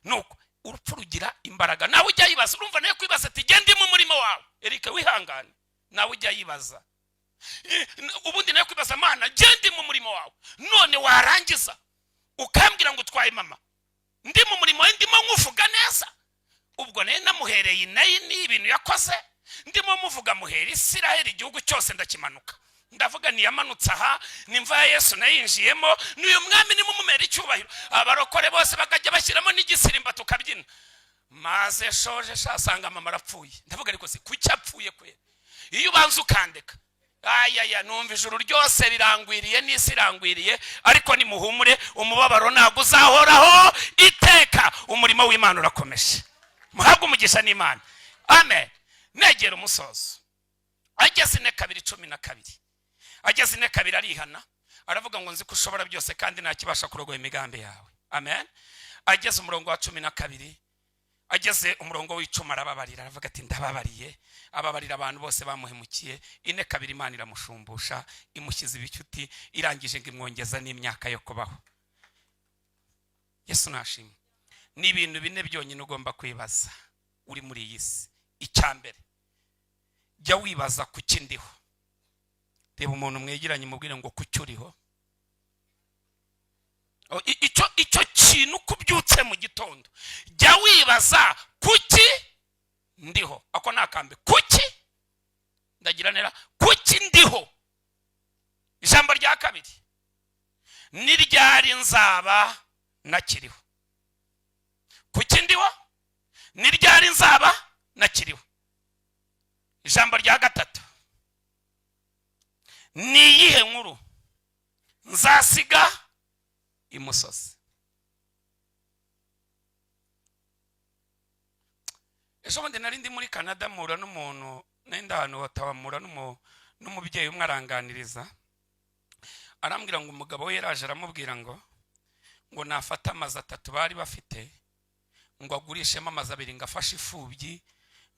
Nuko urupfu rugira imbaraga, nawe ujya yibaza. Urumva nawe kwibaza ati genda mu murimo wawe, Erike, wihangane. Nawe ujya yibaza. Ubundi nawe kwibaza, Mana, genda mu murimo wawe, none warangiza ukambwira ngo utwaye mama, ndi mu murimo we, ndimo nkuvuga neza. Ubwo nayo namuhereye inayini ibintu yakoze, ndimo muvuga muhera Isiraheli, igihugu cyose ndakimanuka. Ndavuga ntiyamanutse aha, nimva ya Yesu nayinjiyemo, n'uyu mwami nimumumera icyubahiro. Abarokore bose bakajya bashyiramo n'igisirimba tukabyina. Maze shoje shasanga mama arapfuye. Ndavuga ariko se kuki apfuye kwe? Iyo ubanza ukandeka ayaya, numva ijuru ryose rirangwiriye n'isi irangwiriye. Ariko nimuhumure, umubabaro ntabwo uzahoraho iteka. Umurimo w'Imana urakomeje. Muhabwe umugisha n'Imana, amen. Negera umusozo. Ageze 4:2:12, ageze 4:2 arihana, aravuga ngo nzi ko ushobora byose kandi ntakibasha kurogoya imigambi yawe, amen. Ageze umurongo wa 12, ageze umurongo w'icumi, arababarira, aravuga ati ndababariye. Ababarira abantu bose bamuhemukiye. 4:2, Imana iramushumbusha, imushyize ibicuti, irangije ngo imwongeza n'imyaka yo kubaho. Yesu nashimwe. Ni ibintu bine byonyine ugomba kwibaza uri muri iyi si. Icya mbere, jya wibaza kuki ndiho. Reba umuntu mwegeranye, mubwire ngo kuki uriho. Icyo kintu uko ubyutse mu gitondo, jya wibaza kuki ndiho. Ako ni akambe. Kuki ndagira nera, kuki ndiho? Ijambo rya kabiri, ni ryari nzaba nakiriho? Kuki ndiho? Ni ryari nzaba nakiriho? Ijambo rya gatatu, ni iyihe nkuru nzasiga imusozi? Ejo bundi nari ndi muri Canada, mpura n'umuntu, nari ndi ahantu Ottawa, mpura n'umubyeyi umwe, aranganiriza, arambwira ngo umugabo we yaraje aramubwira ngo nafate amazu atatu bari bafite. Ngo agurishemo amazu abiri, ngo afashe imfubyi,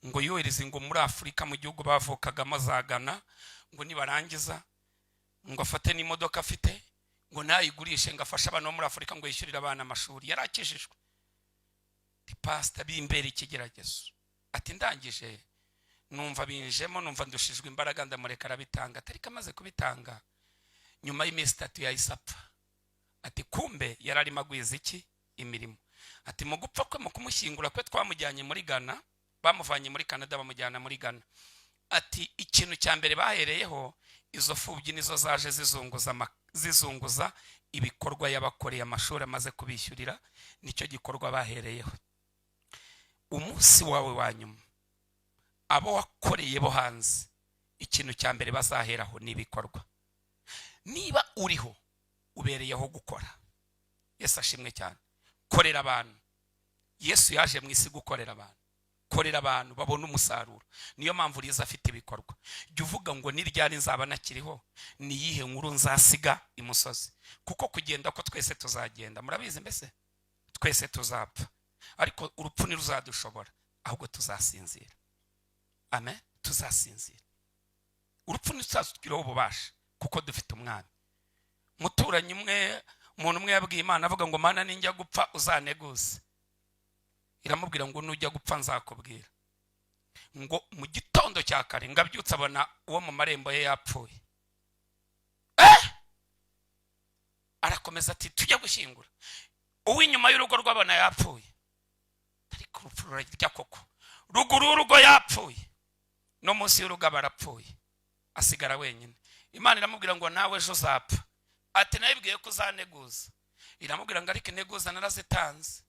ngo yohereze ngo muri Afurika, mu gihugu bavukagamo za Ghana, ngo nibarangiza ngo afate n'imodoka afite, ngo nayigurishe, ngo afashe abantu bo muri Afurika, ngo yishyurire abana amashuri. Yari akijijwe. Pasita, bimbera ikigeragezo. Ati ndangije numva binjemo, numva ndushijwe imbaraga, ndamureka arabitanga. Ariko amaze kubitanga, nyuma y'iminsi 3 yahise apfa. Ati kumbe yari arimo agwiza iki? Imirimo. Ati mu gupfa kwe, mu kumushyingura kwe, twamujyanye muri Ghana, bamuvanye muri Canada bamujyana muri Ghana. Ati ikintu cya mbere bahereyeho, izo fubyi nizo zaje zizunguza ibikorwa yabakoreye, amashuri amaze kubishyurira, nicyo gikorwa bahereyeho. Umunsi wawe wa nyuma, abo wakoreye bo hanze, ikintu cya mbere bazaheraho ni ibikorwa. Niba uriho, ubereyeho gukora. Yesu ashimwe cyane. Korera abantu. Yesu yaje mu isi gukorera abantu. Korera abantu babona umusaruro. Niyo mpamvu riza afite ibikorwa. Jya uvuga ngo ni ryari nzaba nakiriho? Ni iyihe nkuru nzasiga imusozi? Kuko kugenda ko twese tuzagenda, murabizi, mbese twese tuzapfa, ariko urupfu ntiruzadushobora, ahubwo tuzasinzira. Amen. Tuzasinzira, urupfu ntituzatugiraho ububasha, kuko dufite Umwami. Umuturanyi umwe, umuntu umwe yabwiye Imana, avuga ngo: "Mana, ninjya gupfa uzaneguze." Iramubwira ngo: "Nujya gupfa nzakubwira." Ngo mu gitondo cya kare ngo abyutse, abona uwo mu marembo ye yapfuye. Arakomeza ati: "Tujya gushyingura." Uw'inyuma y'urugo rw'abona yapfuye. Ariko urupfu rurarya koko. Ruguru y'urugo yapfuye, no munsi y'urugo aba arapfuye, asigara wenyine. Imana iramubwira ngo: "Nawe ejo uzapfa." Ati: "Nayibwiye ko uzaneguza." Iramubwira ngo: "Ariko integuza narazitanze.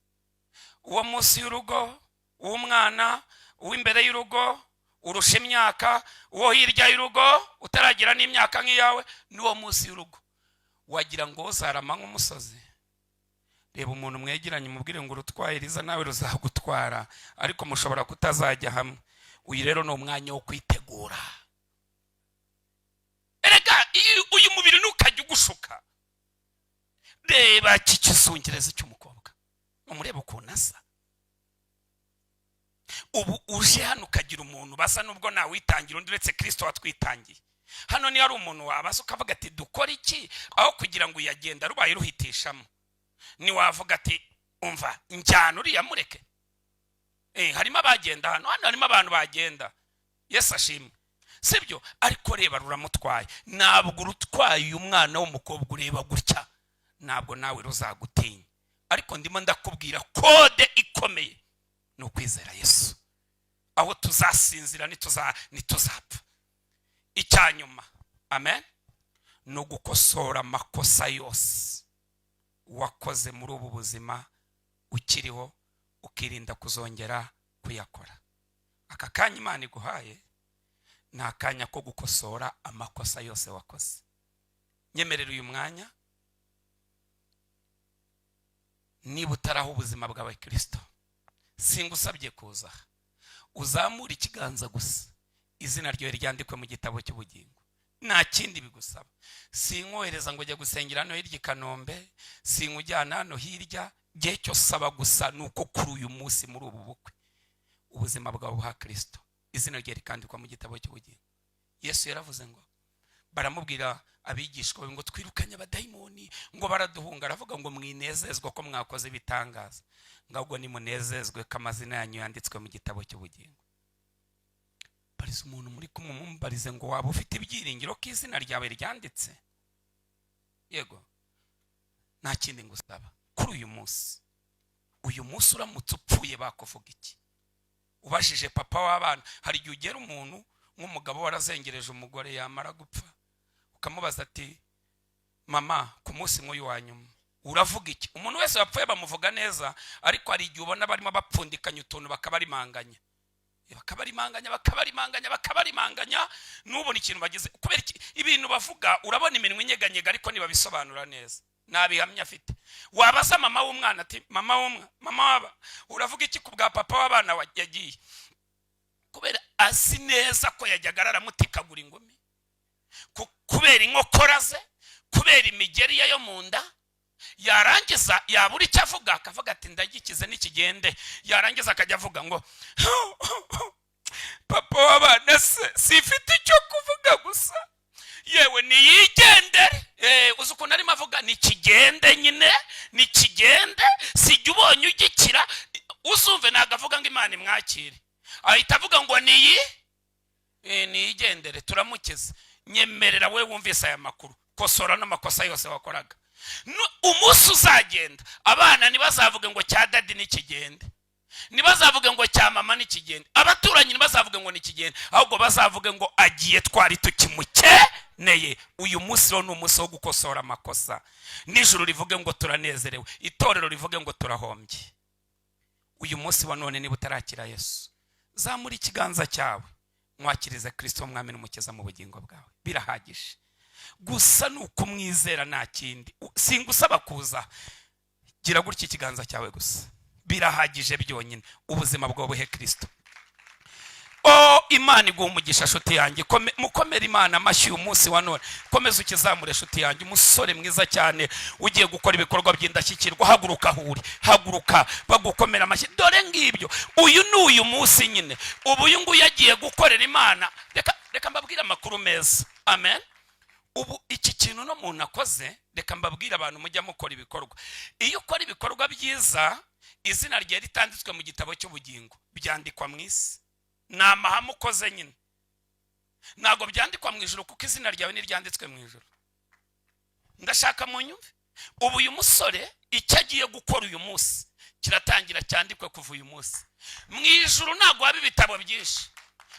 Uwo munsi y'urugo, uw'umwana, uw'imbere y'urugo urusha imyaka, uwo hirya y'urugo utaragira n'imyaka nk'iyawe, n'uwo munsi y'urugo, wagira ngo uzarama nk'umusozi." Reba umuntu mwegeranye, umubwire ngo: "Urutwaye riza nawe ruzagutwara, ariko mushobora kutazajya hamwe." Uyu rero ni umwanya wo kwitegura. Erega uyu mubiri ntukajya ugushuka. Reba iki kizungerezi cy'umukobwa, umurebe ukuntu asa. Ubu uje hano ukagira umuntu basa, nubwo nawitangira undi uretse Kirisito watwitangiye. Hano niyo ari umuntu wabaza ukavuga ati: "Dukore iki?" Aho kugira ngo uyagenda rubaye ruhitishamo, ntiwavuga ati: "Umva, njyana uriya mureke"? Harimo abagenda hano, hano harimo abantu bagenda. Yesu ashimwe, sibyo? Ariko reba, ruramutwaye. Ntabwo urutwaye uyu mwana w'umukobwa ureba gutya, ntabwo nawe ruzagutinya. Ariko ndimo ndakubwira code ikomeye ni ukwizera Yesu. Aho tuzasinzira, ntituzapfa. Icya nyuma, amen, ni ugukosora amakosa yose wakoze muri ubu buzima ukiriho, ukirinda kuzongera kuyakora. Aka kanya Imana iguhaye ni akanya ko gukosora amakosa yose wakoze. Nyemerera uyu mwanya, niba utaraho ubuzima bwawe Kirisito, singusabye kuza, uzamure ikiganza gusa, izina ryawe ryandikwe mu gitabo cy'ubugingo. Nta kindi bigusaba. Sinkohereza ngo ujye gusengera hano hirya i Kanombe, sinkujyana hano hirya. Gihe cyo saba gusa ni uko kuri uyu munsi, muri ubu bukwe, ubuzima bwawe buha Kirisito, izina rye rikandikwa mu gitabo cy'ubugingo. Yesu yaravuze ngo, baramubwira abigishwa be ngo: "Twirukanye abadayimoni, ngo baraduhunga." Aravuga ngo: "Mwinezezwa ko mwakoze ibitangaza, ngo ahubwo nimunezezwe ko amazina yanyu yanditswe mu gitabo cy'ubugingo." Bariza umuntu muri kumwe, mumubarize ngo: "Waba ufite ibyiringiro ko izina ryawe ryanditse?" Yego, nta kindi ngusaba kuri uyu munsi. Uyu munsi uramutse upfuye, bakuvuga iki? Ubajije papa w'abana, hari igihe ugera umuntu nk'umugabo warazengereje umugore, yamara gupfa ukamubaza ati: "Mama, ku munsi nk'uyu wa nyuma uravuga iki?" Umuntu wese wapfuye bamuvuga neza, ariko hari igihe ubona barimo bapfundikanya utuntu, bakabarimanganya, bakabarimanganya, bakabarimanganya, bakabarimanganya, ntubone ikintu bagize. Kubera iki? Ibintu bavuga urabona iminwa inyeganyega, ariko ntibabisobanura neza, nta bihamya afite. Wabaza mama w'umwana ati: "Mama w'umwana, mama w'aba, uravuga iki ku bwa papa w'abana yagiye?" Kubera azi neza ko yajyaga aramutikagura ingumi, kubera inkokora ze, kubera imigeri ye yo mu nda. Yarangiza yabura icyo avuga, akavuga ati: "Ndagikize, nikigende." Yarangiza akajya avuga ngo: "Papa w'abana se, sifite icyo kuvuga gusa yewe niyigendere." Uzi ukuntu arimo avuga nikigende nyine, nikigende, sijya ubonye ugikira. Uzumve, ntabwo avuga ngo Imana imwakire, ahita avuga ngo niyi niyigendere, turamukiza. Nyemerera we wumvise aya makuru, kosora n'amakosa yose wakoraga. Umunsi uzagenda, abana ntibazavuge ngo cya daddy nikigende, ntibazavuge ngo cya mama nikigende, abaturanyi ntibazavuge ngo nikigende, ahubwo bazavuge ngo agiye twari tukimukeneye. Uyu munsi rero ni umunsi wo gukosora amakosa, nijoro rivuge ngo turanezerewe, itorero rivuge ngo turahombye. Uyu munsi wa none, niba utarakira Yesu, zamura ikiganza cyawe, mwakirize Kirisito mwami n'Umukiza mu bugingo bwawe. Birahagije gusa ni ukumwizera, nta kindi. Singusaba kuza, gira gutya ikiganza cyawe gusa, birahagije byonyine. Ubuzima bwawe buhe Kirisito. O Imana iguha umugisha, nshuti yanjye. Mukomere Imana amashyi uyu munsi wa none. Komeza ukizamure, nshuti yanjye. Umusore mwiza cyane ugiye gukora ibikorwa by'indashyikirwa, haguruka aho uri, haguruka bagukomera amashyi. Dore ngibyo, uyu ni uyu munsi nyine. Ubu uyu nguyu agiye gukorera Imana. Reka mbabwire amakuru meza. Amen. Ubu iki kintu no muntu akoze, reka mbabwire abantu mujya mukora ibikorwa. Iyo ukora ibikorwa byiza, izina rye ritanditswe mu gitabo cy'ubugingo, byandikwa mu isi. Ni amahame ukoze nyine, ntabwo byandikwa mu ijuru, kuko izina ryawe ntiryanditswe mu ijuru. Ndashaka mu nyumve. Ubu uyu musore icyo agiye gukora uyu munsi kiratangira cyandikwe kuva uyu munsi mu ijuru. Ntabwo haba ibitabo byinshi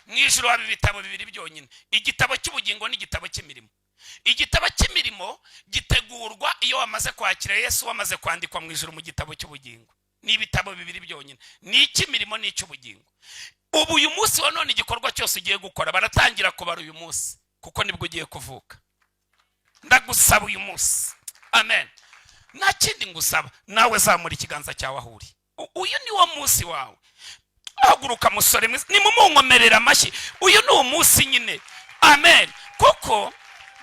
mu ijuru, haba ibitabo bibiri byonyine: igitabo cy'ubugingo n'igitabo cy'imirimo. Igitabo cy'imirimo gitegurwa iyo wamaze kwakira Yesu, wamaze kwandikwa mu ijuru mu gitabo cy'ubugingo. Ni ibitabo bibiri byonyine, ni icy'imirimo n'icy'ubugingo. Ubu uyu munsi wa none, igikorwa cyose ugiye gukora baratangira kubara uyu munsi, kuko nibwo ugiye kuvuka. Ndagusaba uyu munsi, amen, nta kindi ngusaba, nawe zamura ikiganza cyawe aho uri. Uyu ni wo munsi wawe. Haguruka musore mwiza, nimumunkomerera amashyi. Uyu ni umunsi nyine, amen. Kuko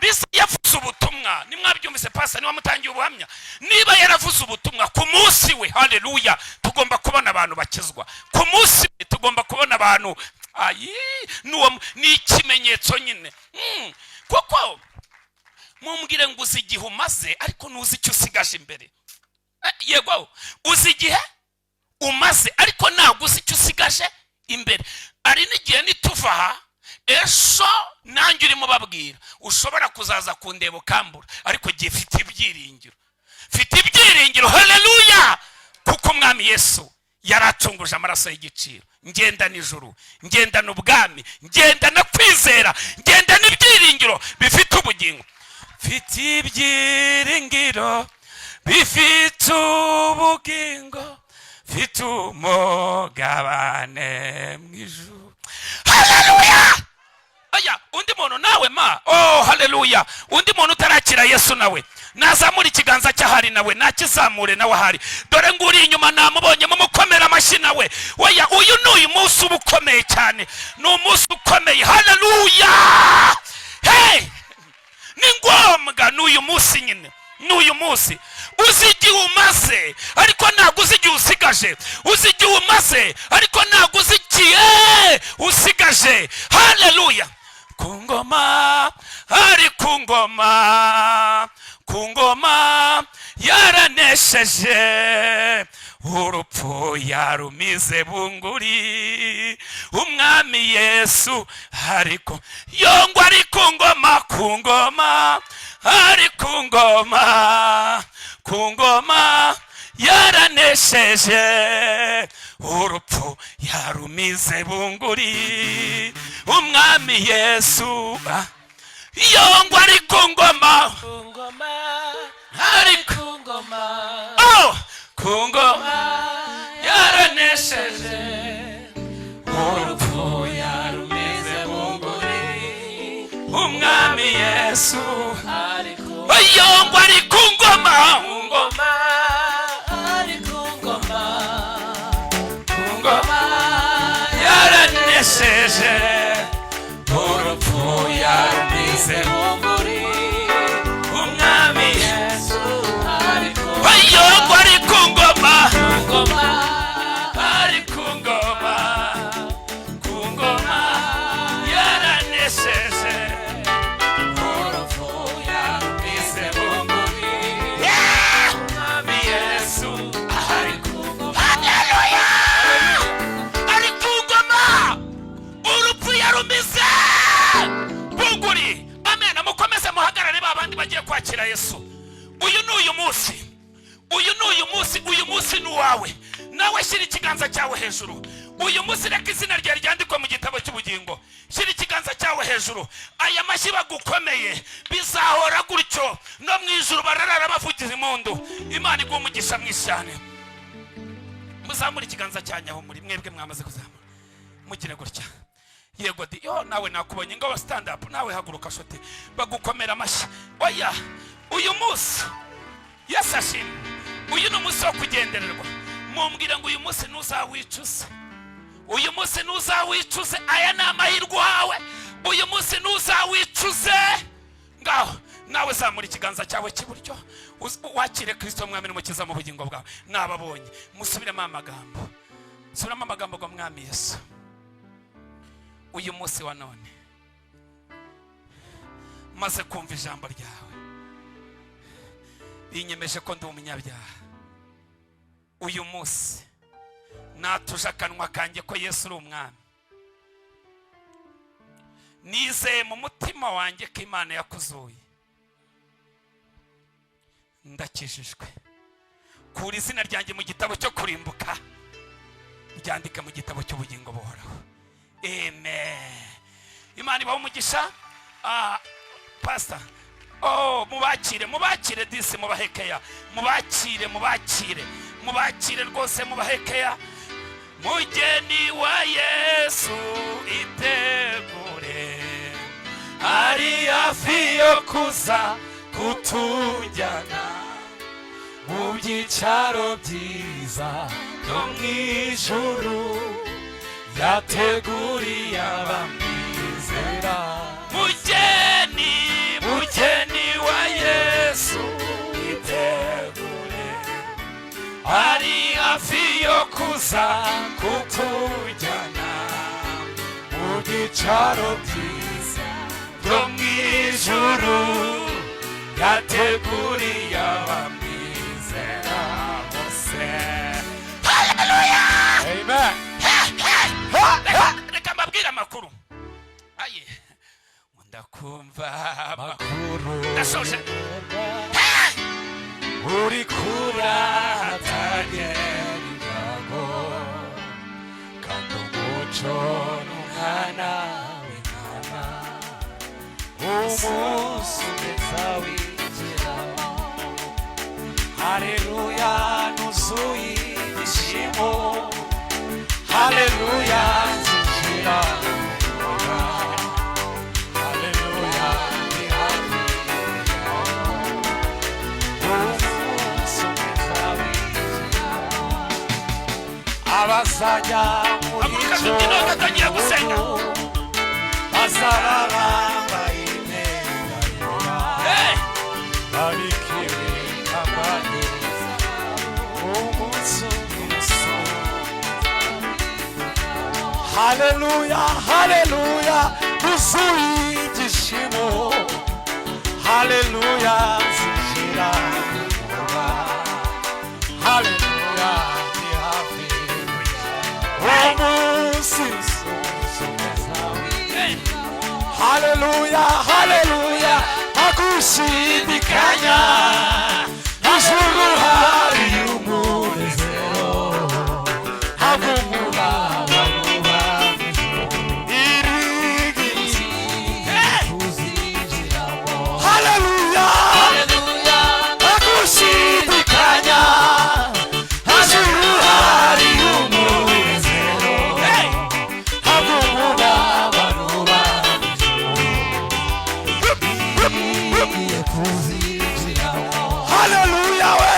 bisa yavuze ubutumwa, nimwabyumvise, pasa niba mutangiye ubuhamya, niba yaravuze ubutumwa ku munsi we, haleluya, tugomba kubona abantu bakizwa ku munsi we, tugomba kubona abantu ayi ni ikimenyetso nyine. Kuko mumbwire ngo uzi igihe umaze, ariko ntuzi icyo usigaje imbere. Yego, uzi igihe umaze, ariko ntabwo uzi icyo usigaje imbere. Ari n'igihe nituva aha ejo, nanjye urimo ubabwira, ushobora kuzaza kundeba ukambura, ariko igihe mfite ibyiringiro, mfite ibyiringiro, haleluya, kuko Umwami Yesu yaracunguje amaraso y'igiciro. Ngenda nijoro, ngendana ubwami, ngendana kwizera, ngendana ibyiringiro bifite ubugingo. Mfite ibyiringiro bifite ubugingo, mfite umugabane mu ijuru. Haleluya! Oya, undi muntu nawe ma, oh haleluya, undi muntu utarakira Yesu nawe nazamura ikiganza cy'ahari, nawe nakizamure nawe ahari. Dore ngo uri inyuma namubonye, mumukomera amashyi nawe. Oya, uyu ni uyu munsi uba ukomeye cyane, ni umunsi ukomeye. Haleluya! Hey, ni ngombwa, ni uyu munsi nyine, ni uyu munsi. Uzi igihe umaze, ariko ntabwo uzi igihe usigaje. Uzi igihe umaze, ariko ntabwo uzi igihe usigaje. Haleluya! Ku ngoma, ari ku ngoma, ku ngoma yaranesheje, urupfu yarumize bunguri. Umwami Yesu ariko yongwa, ari ku ngoma, ku ngoma, ari ku ngoma, ku ngoma yaranesheje, urupfu yarumize bunguri. Umwami Yesu yongwa, ari ku ngoma, Ku ngoma, ari ku ngoma, oh, ku ngoma yaranesheje, urupfu yarumize bunguri. Umwami Yesu ari ku yongwa, ari ku ngoma, ngoma, ari ku ngoma, ku ngoma yaranesheje, urupfu yarumize bunguri. Umwami Yesu ari ku Yesu. Uyu ni uyu munsi, uyu ni uyu munsi, uyu munsi ni uwawe. Nawe shyira ikiganza cyawe hejuru. Uyu munsi reka izina ryawe ryandikwe mu gitabo cy'ubugingo. Shyira ikiganza cyawe hejuru. Aya mashyi bagukomeye bizahora gutyo, no mu ijuru bararara bavugiza impundu. Imana iguha umugisha mwinshi cyane. Muzamure ikiganza cyanyu aho muri mwebwe mwamaze kuzamura, mugire gutya. Yego di, yo nawe nakubonye. Ngo stand up, nawe haguruka shote, bagukomera amashyi. Oya, uyu munsi, Yesu ashimwe, uyu ni umunsi wo kugendererwa. Mumbwire ngo uyu munsi ntuzawicuze, uyu munsi ntuzawicuze. Aya ni amahirwe uhawe, uyu munsi ntuzawicuze. Ngaho nawe zamura ikiganza cyawe cy'iburyo, wakire Kirisito Mwami n'Umukiza mu bugingo bwawe. Nababonye. Musubiremo amagambo, subiramo amagambo ngo: "Mwami Yesu, uyu munsi wa none maze kumva ijambo ryawe rinyemeje ko ndi umunyabyaha. Uyu munsi natuje akanwa kanjye ko Yesu uri Umwami. Nizeye mu mutima wanjye ko Imana yakuzuye. Ndakijijwe. Kura izina ryanjye mu gitabo cyo kurimbuka, ryandike mu gitabo cy'ubugingo buhoraho. Amen." Imana ibahe umugisha. Pastor, oh, mubakire, mubakire disi, mubahekeya, mubakire, mubakire, mubakire rwose, mubahekeya. Mugeni wa Yesu, itegure, ari hafi yo kuza kutujyana mu byicaro byiza byo mu ijuru yateguriye abamwizera. Mugeni, mugeni wa Yesu, itegure, ari hafi yo kuza kutujyana mu byicaro byiza byo mu ijuru yateguriye abamwizera bose. Haleluya! Amen. Reka mbabwire amakuru. Aye, ndakumva. Makuru. Ndasoje. Uri kuratagera ibyago, kandi umuco n'umwana w'intama umunsi umwe winjiramo. Haleluya, nuzuye ibyishimo. Haleluya, nzinjira. Haleluya, ndi hafi. Umunsi umwe nzawinjiramo, abazajya muri Haguruka icyo tubyine, gatangira gusenga. bazaba bambaye imyenda yera, Hey! babikiwe ikamba ryiza. Umunsi umwe. Haleluya, haleluya, nuzuye ibyishimo. Haleluya, nzinjira vuba. Haleluya, ndi hafi. Umunsi Hey! Haleluya, haleluya, ntagushidikanya, ijuru hari umunezero, ntabwo umubabaro uba irigiti. Hey! Haleluya, ntagushidikanya, ijuru hari umunezero, Hey! ntabwo umubabaro uba. Haleluya we.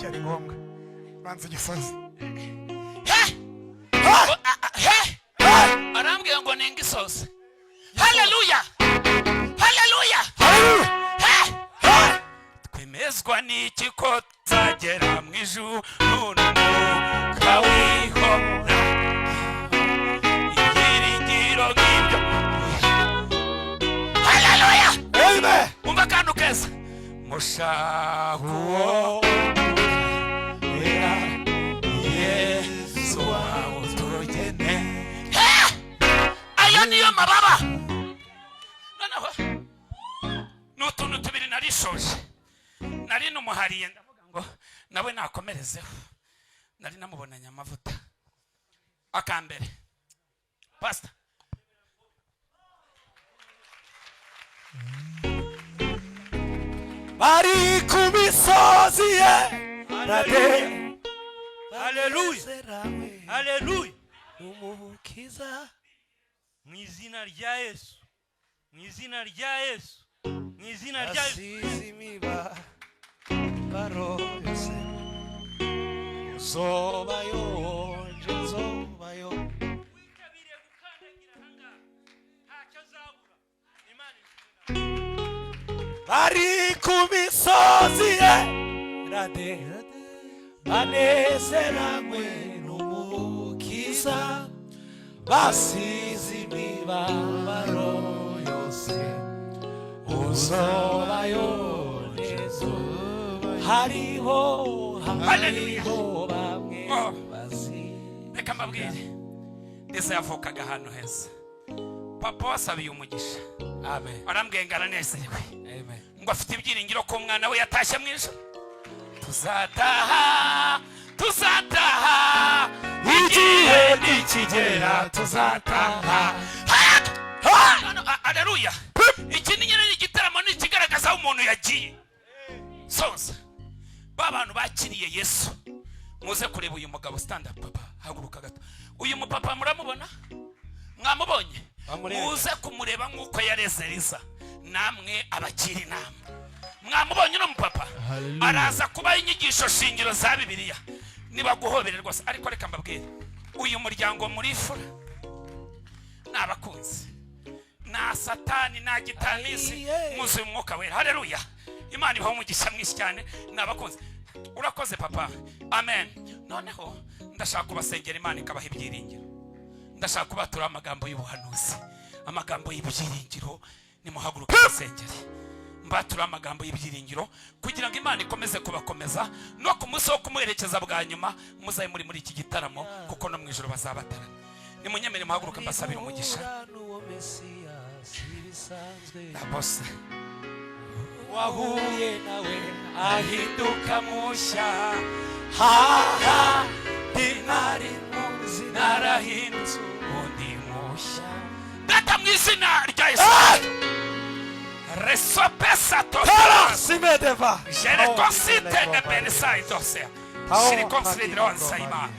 Cyari ngombwa, banza igisozi. He! Oh, ah, ah, he! Arambwira ngo nenga isozi. Haleluya, haleluya! He! Twemezwa n'iki ko tuzagera mu ijuru n'umwuka wihora ibyiringiro nk'ibyo? Haleluya! Amen. Umva akantu keza: mushaka uwo wera Yesu wawe tugene. Ayo niyo mababa. Noneho ni utuntu tubiri narishoje, nari numuhariye, ndavuga ngo nawe nakomerezeho, nari namubonanye amavuta. Akambere, pastor. Bari ku misozi ye rade. Haleluya, haleluya! Umukiza. Mu izina rya Yesu, mu izina rya Yesu, mu izina rya Yesu. Asize imibabaro yose, uzobayo, nje nzobayo. Witabiriye gukandagira ahangaha ntacyo azabura. Imana iri kumwe nawe. Bari ku misozi ye rade, banezeranywe n'Umukiza, basize imibabaro yose, uzobayo njezo, hariho, hariho bamwe Oh. bazi. Reka mbabwire, ndetse yavukaga ahantu heza. Papa wasabiye umugisha. Amen. Arambwiye ngo aranezerewe, Amen. ngo afite ibyiringiro ko umwana we yatashye mu ijoro. Tuzataha, tuzataha, igihe nikigera tuzataha. Aleluya! Iki ni nyine ni igitaramo, ni ikigaragaza aho umuntu yagiye. Soza, ba bantu bakiriye Yesu, muze kureba uyu mugabo. Stand up, papa, haguruka gato. Uyu mupapa muramubona? Mwamubonye? Bamurebe. Muze kumureba nk'uko yareze Liza, namwe abagira inama. Mwamubonye uno mupapa? Araza kubaha inyigisho shingiro za Bibiliya nibaguhobere rwose. Ariko reka mbabwire, uyu muryango muri fura ni abakunzi, nta Satani, nta gitanisi. Ayiye. Mwuzuye Umwuka Wera. Haleluya! Imana ibaho umugisha mwinshi cyane, ni abakunzi. Urakoze, papa. Amen. Noneho ndashaka kubasengera, Imana ikabaha ibyiringiro. Ndashaka kubatura amagambo y'ubuhanuzi, amagambo y'ibyiringiro. Nimuhaguruke musengere, mbatura amagambo y'ibyiringiro kugira ngo Imana ikomeze kubakomeza no ku munsi wo kumuherekeza bwa nyuma muzabe muri iki gitaramo, kuko no mu ijoro bazabatarama. Nimunyemere muhaguruke, mbasabire umugisha. Guhura n'uwo Mesiya si ibisanzwe. Na bose Wahuye nawe ahinduka mushya. Haha, ndi muzi. Narahindutse undi mushya. Data, mu izina rya Yesu, resopesa Tara simedeva. Jerekosite de benisayidose shirikonsidironsaima.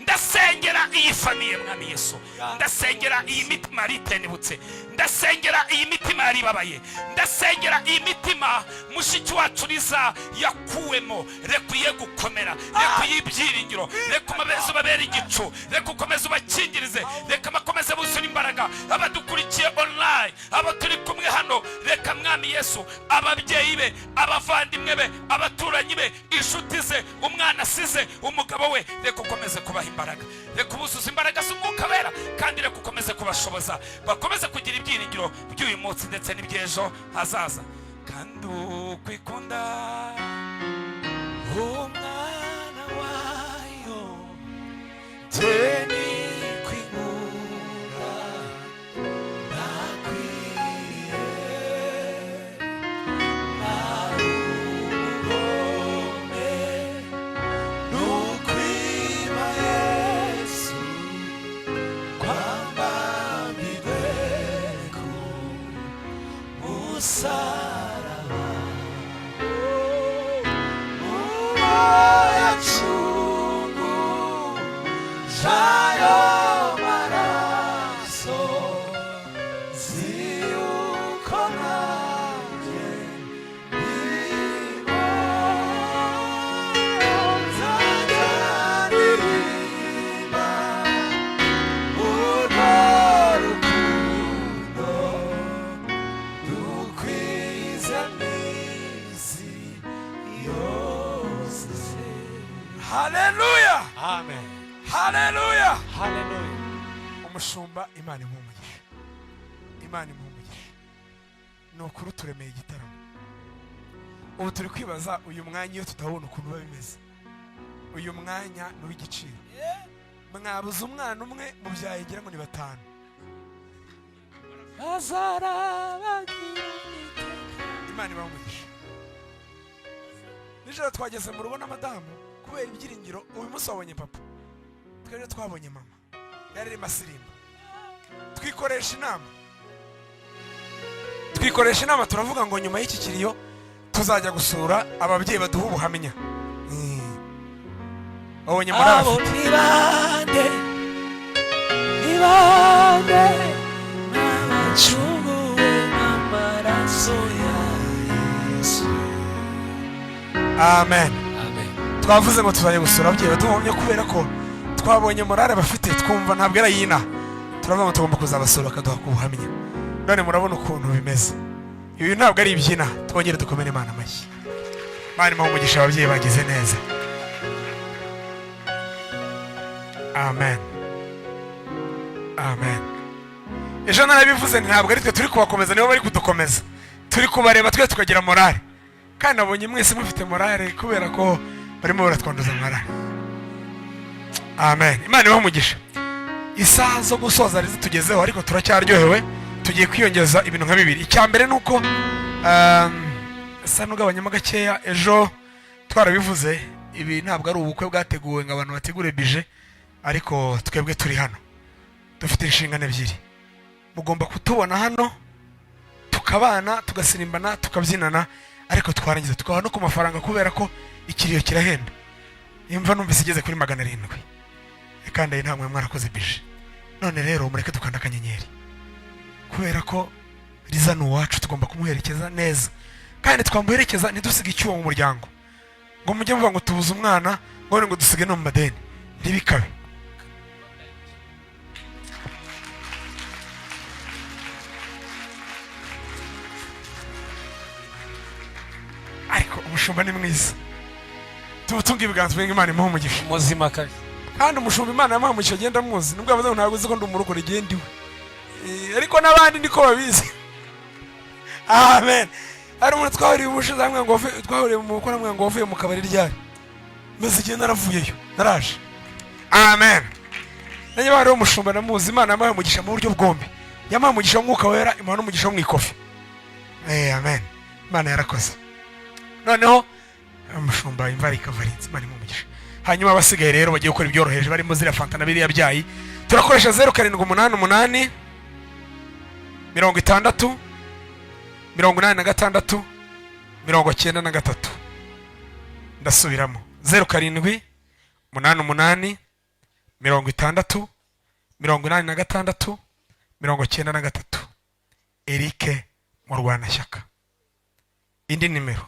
Ndasengera iyi famille, Mwami Yesu. Ndasengera iyi mitima yari itenebutse, ndasengera iyi mitima yari ibabaye, ndasengera iyi mitima mushiki wacu Liza yakuwemo. Reka uye gukomera, reka uye ibyiringiro, reka umabeze ubabere igicu, reka ukomeze ubakingirize, reka bakomeze buzure imbaraga. Abadukurikiye online, abo turi kumwe hano, reka Mwami Yesu, ababyeyi be, abavandimwe be, abaturanyi be, inshuti ze, umwana asize, umugabo we, reka ukomeze kubaha imbaraga, reka ubuzuze imbaraga z'Umwuka Wera, kandi reka ukomeze kubashoboza bakomeze kugira ibyiringiro by'uyu munsi ndetse n'iby'ejo hazaza. Kandi ukwikunda Umwana wayo teni kwingura nakwiriye nari umugome, nukwima Yesu kwambambirwe ku musaraba. Yacungu jayo maraso ziyuko nanjye ndimo. Haleluya. Amen. Haleluya. Haleluya. Umushumba, Imana imuhe umugisha, Imana imuhe umugisha. Ni ukuri turemeye igitaramo. Ubu turi kwibaza uyu mwanya iyo tutawubona ukuntu biba bimeze. Uyu mwanya ni uw'igiciro. Mwabuze umwana umwe mubyaye ngira ngo ni batanu. Bazarabagira iteka. Imana ibahe umugisha. Nijoro twageze mu rugo na madamu kubera ibyiringiro. Uyu munsi wabonye papa, twebwe twabonye mama, yari arimo asirimba. Twikoresha inama, twikoresha inama, turavuga ngo nyuma y'iki kiriyo tuzajya gusura ababyeyi baduha ubuhamya. Wabonye muri Abo abafite ni bande? Ni bande? N'abacunguwe n'amaraso ya Yesu. Amen. Amen. Twavuze ngo tuzajya gusura ababyeyi baduha ubuhamya kubera ko twabonye morale bafite, twumva ntabwo ari ay'inaha. Turavuga ngo tugomba kuzabasura bakaduha ku buhamya. None murabona ukuntu bimeze. Ibi ntabwo ari iby'inaha. Twongere dukomere Imana amashyi. Imana imuhe umugisha, ababyeyi bagize neza. Amen, amen. Ejo narabivuze nti ntabwo ari twe turi kubakomeza, nibo bari kudukomeza. Turi kubareba twe tukagira morale, kandi nabonye mwese mufite morale kubera ko barimo baratwanduza morale. Amen. Imana ibahe umugisha. Isaha zo gusoza ari zitugezeho, ariko turacyaryohewe. Tugiye kwiyongeza ibintu nka bibiri. Icya mbere ni uko sa n'ugabanyamo gakeya. Ejo twarabivuze, ibi ntabwo ari ubukwe bwateguwe ngo abantu bategure bije, ariko twebwe turi hano dufite inshingano ebyiri. Mugomba kutubona hano tukabana, tugasirimbana, tukabyinana, ariko twarangiza tukabaha no ku mafaranga, kubera ko ikiriyo kirahenda. Imva numvise igeze kuri 700, kandi ayi ntabwo mwarakoze bije. None rero mureke dukanda akanyenyeri, kubera ko Riza ni uwacu, tugomba kumuherekeza neza, kandi twamuherekeza ntidusige icyuho mu muryango, ngo mujye muvuga ngo tubuze umwana, ngo none ngo dusige no mu madeni. Ntibikabe. Ariko umushumba ni mwiza. Tumutunge ibiganza twenga, Imana imuhe umugisha. Muzima kabisa. Kandi umushumba Imana yamuha umugisha, agenda amuzi, nubwo yavuze ngo ntabwo uzi ko ndi umurokore, igenda iwe. Ariko n'abandi niko babizi. Amen. Hari umuntu twahuriye ubushize hamwe ngo twahuriye mu bukwe hamwe ngo wavuye mu kabari ryari? Maze igihe naravuyeyo, naraje. Amen. Nanjye bari umushumba namuzi. Imana yamuhaye umugisha mu buryo bwombi: yamuhaye umugisha w'umwuka wera, imuha n'umugisha wo mu ikofi. Amen. Imana yarakoze. Noneho umushumba imvara ikavarinze, Imana imuha umugisha. Hanyuma abasigaye rero bagiye gukora ibyoroheje, barimo ziriya fanta na biriya byayi. Turakoresha 0788 60 86 93. Ndasubiramo: 0788 60 86 93, Eric Murwanashyaka. Indi nimero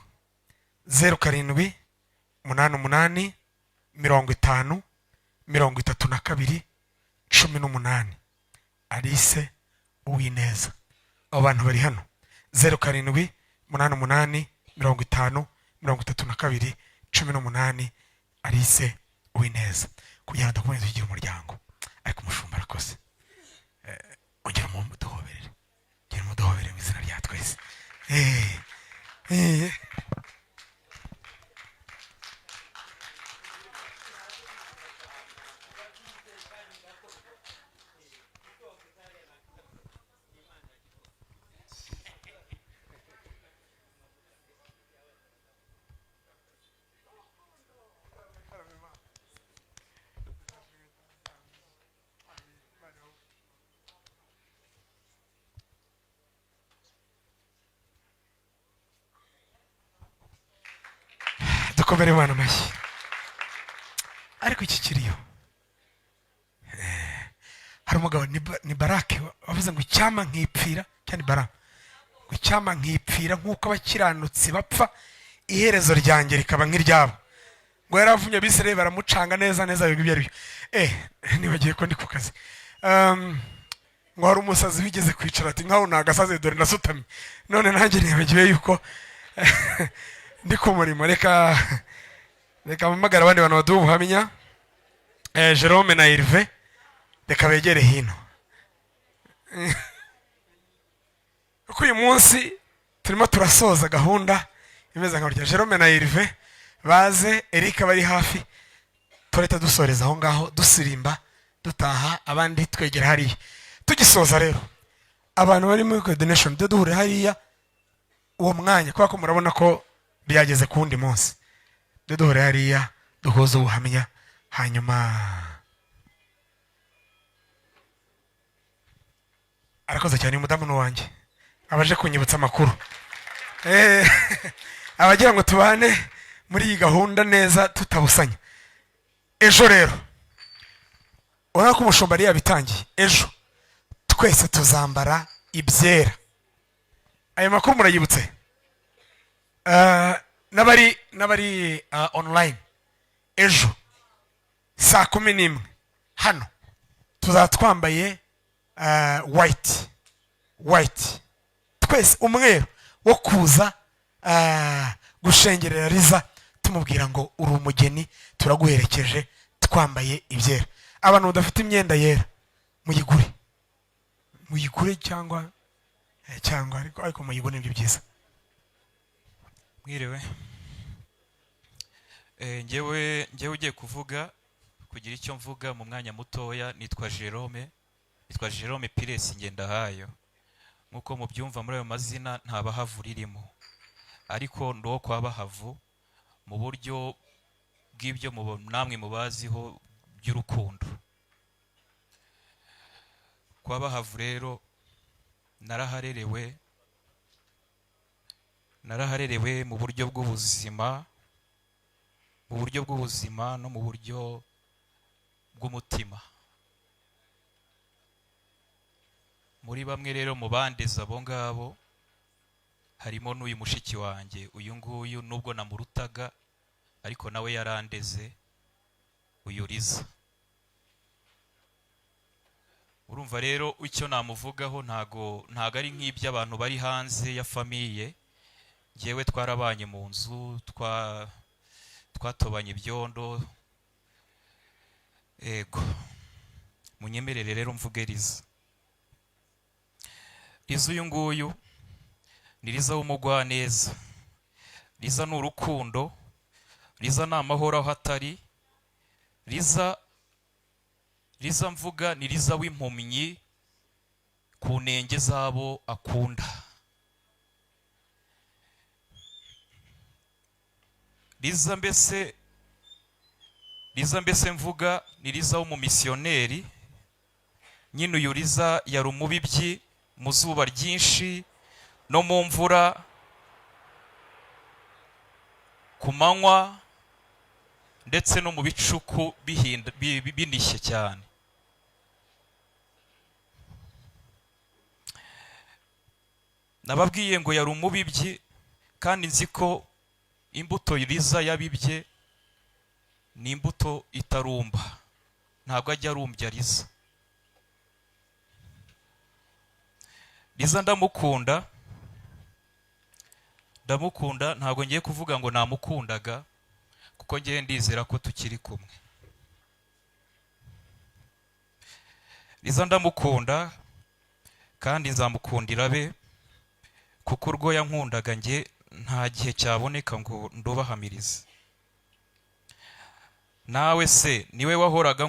0788 50 32 18, Alice Uwineza. Abo bantu bari hano: 0788 50 32 18, Alice Uwineza, kugira ngo dukomeze tugire umuryango. Ariko umushumba arakoze. Ongera umuduhoberere, ongera umuduhoberere mu izina rya twese. Dukomere Imana amashyi. Ariko iki kiriyo, hari umugabo ni Barake wavuze ngo icyampa nkipfira, cyangwa ni Baramu, ngo icyampa nkipfira nk'uko abakiranutsi bapfa, iherezo ryanjye rikaba nk'iryabo. Ngo yaravumye Abisirayeli baramucanga neza neza, biga ibyo ari byo. Nibagiye ko ndi ku kazi. Ngo hari umusazi wigeze kwicara ati nkaho nagasaze, dore ndasutamye. None nanjye nibagiwe yuko ndi ku murimo. Reka Reka mpamagare abandi bantu baduha ubuhamya. Jerome na Herve, reka begere hino, kuko uyu munsi turimo turasoza gahunda imeze nka burya. Jerome na Herve baze, Eric bari hafi, turahita dusoreza aho ngaho, dusirimba dutaha, abandi twegera hariya. Tugisoza rero, abantu bari muri coordination tujye duhurira hariya uwo mwanya, kubera ko murabona ko byageze ku wundi munsi. Tujye duhurira hariya duhuze ubuhamya. Hanyuma arakoze cyane uyu mudamu ni uwanjye, abaje kunyibutsa amakuru. Abagira ngo tubane muri iyi gahunda neza tutabusanya. Ejo rero urabona ko umushumba yari yabitangiye, ejo twese tuzambara ibyera. Ayo makuru murayibutse? N'abari online, ejo saa 11 hano tuzaba twambaye white white twese, umweru wo kuza gushengerera Riza, tumubwira ngo uri umugeni, turaguherekeje twambaye ibyera. Abantu badafite imyenda yera muyigure, muyigure cyangwa ariko muyigure, nibyo byiza. Mwiriwe. Ngewe ugiye kuvuga, kugira icyo mvuga mu mwanya mutoya, nitwa Jerome Pires Ngendahayo. Nk'uko mubyumva muri ayo mazina, nta Bahavu ririmo, ariko ndi uwo kwa Bahavu mu buryo bw'ibyo namwe mubaziho by'urukundo. Kwa Bahavu rero naraharerewe mu buryo bw'ubuzima, mu buryo bw'ubuzima no mu buryo bw'umutima. Muri bamwe rero mu bandeze abo ngabo harimo n'uyu mushiki wanjye, uyu nguyu nubwo namurutaga ariko nawe yarandeze, uyu Riza. Urumva rero icyo namuvugaho ntago ari nk'iby'abantu bari hanze ya famille. Njyewe twarabanye mu nzu, twatobanye ibyondo. Ego, munyemerere rero mvuge Riza. Riza uyu nguyu ni Riza w'umugwaneza. Riza ni urukundo, Riza ni amahoro aho atari. Riza mvuga ni Riza w'impumyi ku nenge z'abo akunda. Riza mbese mvuga ni Riza w'umumisiyoneri. Nyine uyu Riza yari umubibyi mu zuba ryinshi no mu mvura, ku manywa ndetse no mu bicuku binishye cyane. Nababwiye ngo yari umubibyi, kandi nzi ko imbuto Riza yabibye ni imbuto itarumba, ntabwo ajya arumbya Riza. Riza ndamukunda, ndamukunda, ntabwo ngiye kuvuga ngo namukundaga, kuko ngiye ndizera ko tukiri kumwe. Riza ndamukunda kandi nzamukundira be, kuko urwo yankundaga nge nta gihe cyaboneka ngo ndubahamirize. Nawe se niwe wahoraga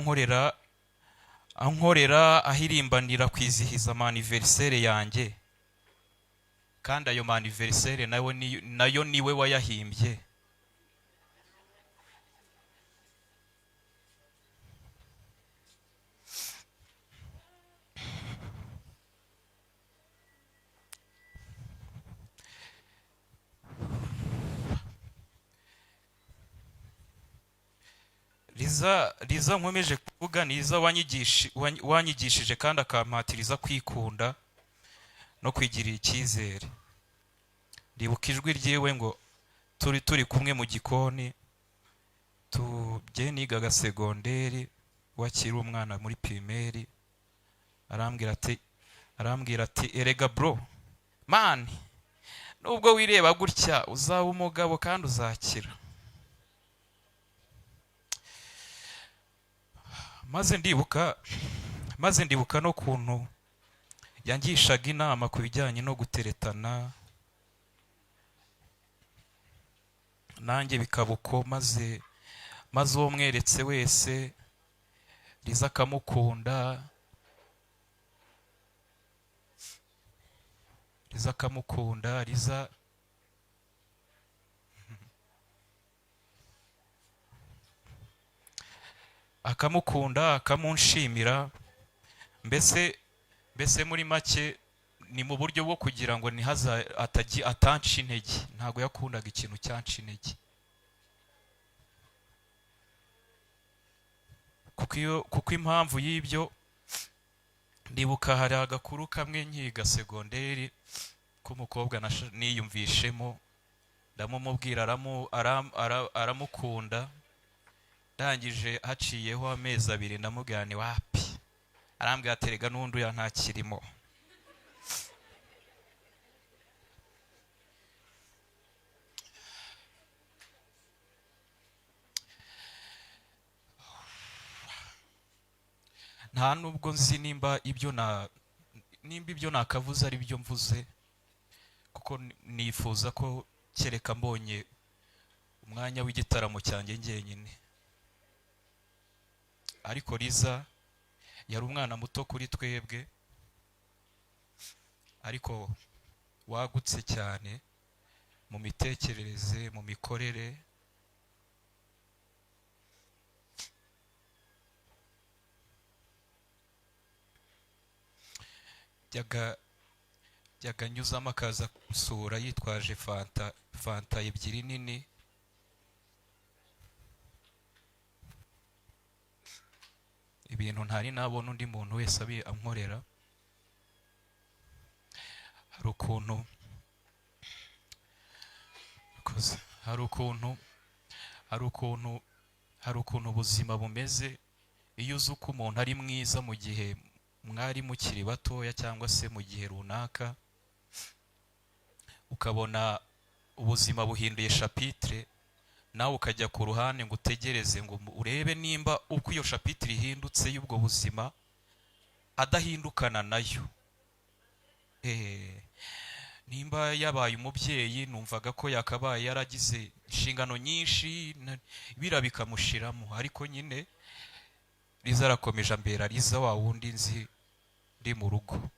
ankorera ahirimbanira kwizihiza anniversaire yanjye, kandi ayo anniversaire nayo niwe wayahimbye. Riza nkomeje kuvuga ni Riza wanyigishije kandi akampatiriza kwikunda no kwigirira icyizere. Ndibuka ijwi ryiwe ngo turi kumwe mu gikoni, tujye nigaga segonderi, wakiri umwana muri primaire, arambwira ati erega bro man, nubwo wireba gutya uzaba umugabo kandi uzakira. Maze ndibuka n'ukuntu yangishaga inama ku bijyanye no guteretana, nanjye bikaba uko. Maze uwo mweretse wese, Liza akamukunda, Liza akamukunda. Liza akamukunda, akamunshimira. Mbese muri make ni mu buryo bwo kugira ngo ntihaza atagi atanca intege. Ntabwo yakundaga ikintu cyanca intege, kuko impamvu y'ibyo, ndibuka hari agakuru kamwe nkiga segonderi k'umukobwa niyumvishemo, ndamumubwira, aramukunda. Ndangije haciyeho amezi 2, ndamubwira ni wapi, arambwira ati: "Erega n'undi uya ntakirimo." Nta nubwo nzi nimba ibyo nakavuze ari byo mvuze, kuko nifuza ko kereka mbonye umwanya w'igitaramo cyanjye njyenyine. Ariko Liza yari umwana muto kuri twebwe, ariko wagutse cyane mu mitekerereze, mu mikorere. Jyaga anyuzamo akaza gusura yitwaje fanta ebyiri nini. Ibintu ntari nabona undi muntu wese abi ankorera. Hari ukuntu Koze. Hari ukuntu ubuzima bumeze, iyo uzi uko umuntu ari mwiza mu gihe mwari mukiri batoya cyangwa se mu gihe runaka, ukabona ubuzima buhinduye chapitre, nawe ukajya ku ruhande ngo utegereze ngo urebe nimba uko iyo chapitre ihindutse y'ubwo buzima adahindukana nayo. Nimba yabaye umubyeyi, numvaga ko yakabaye yaragize inshingano nyinshi, bira bikamushiramo. Ariko nyine Liza arakomeje ambera Liza wa wundi nzi ndi mu rugo.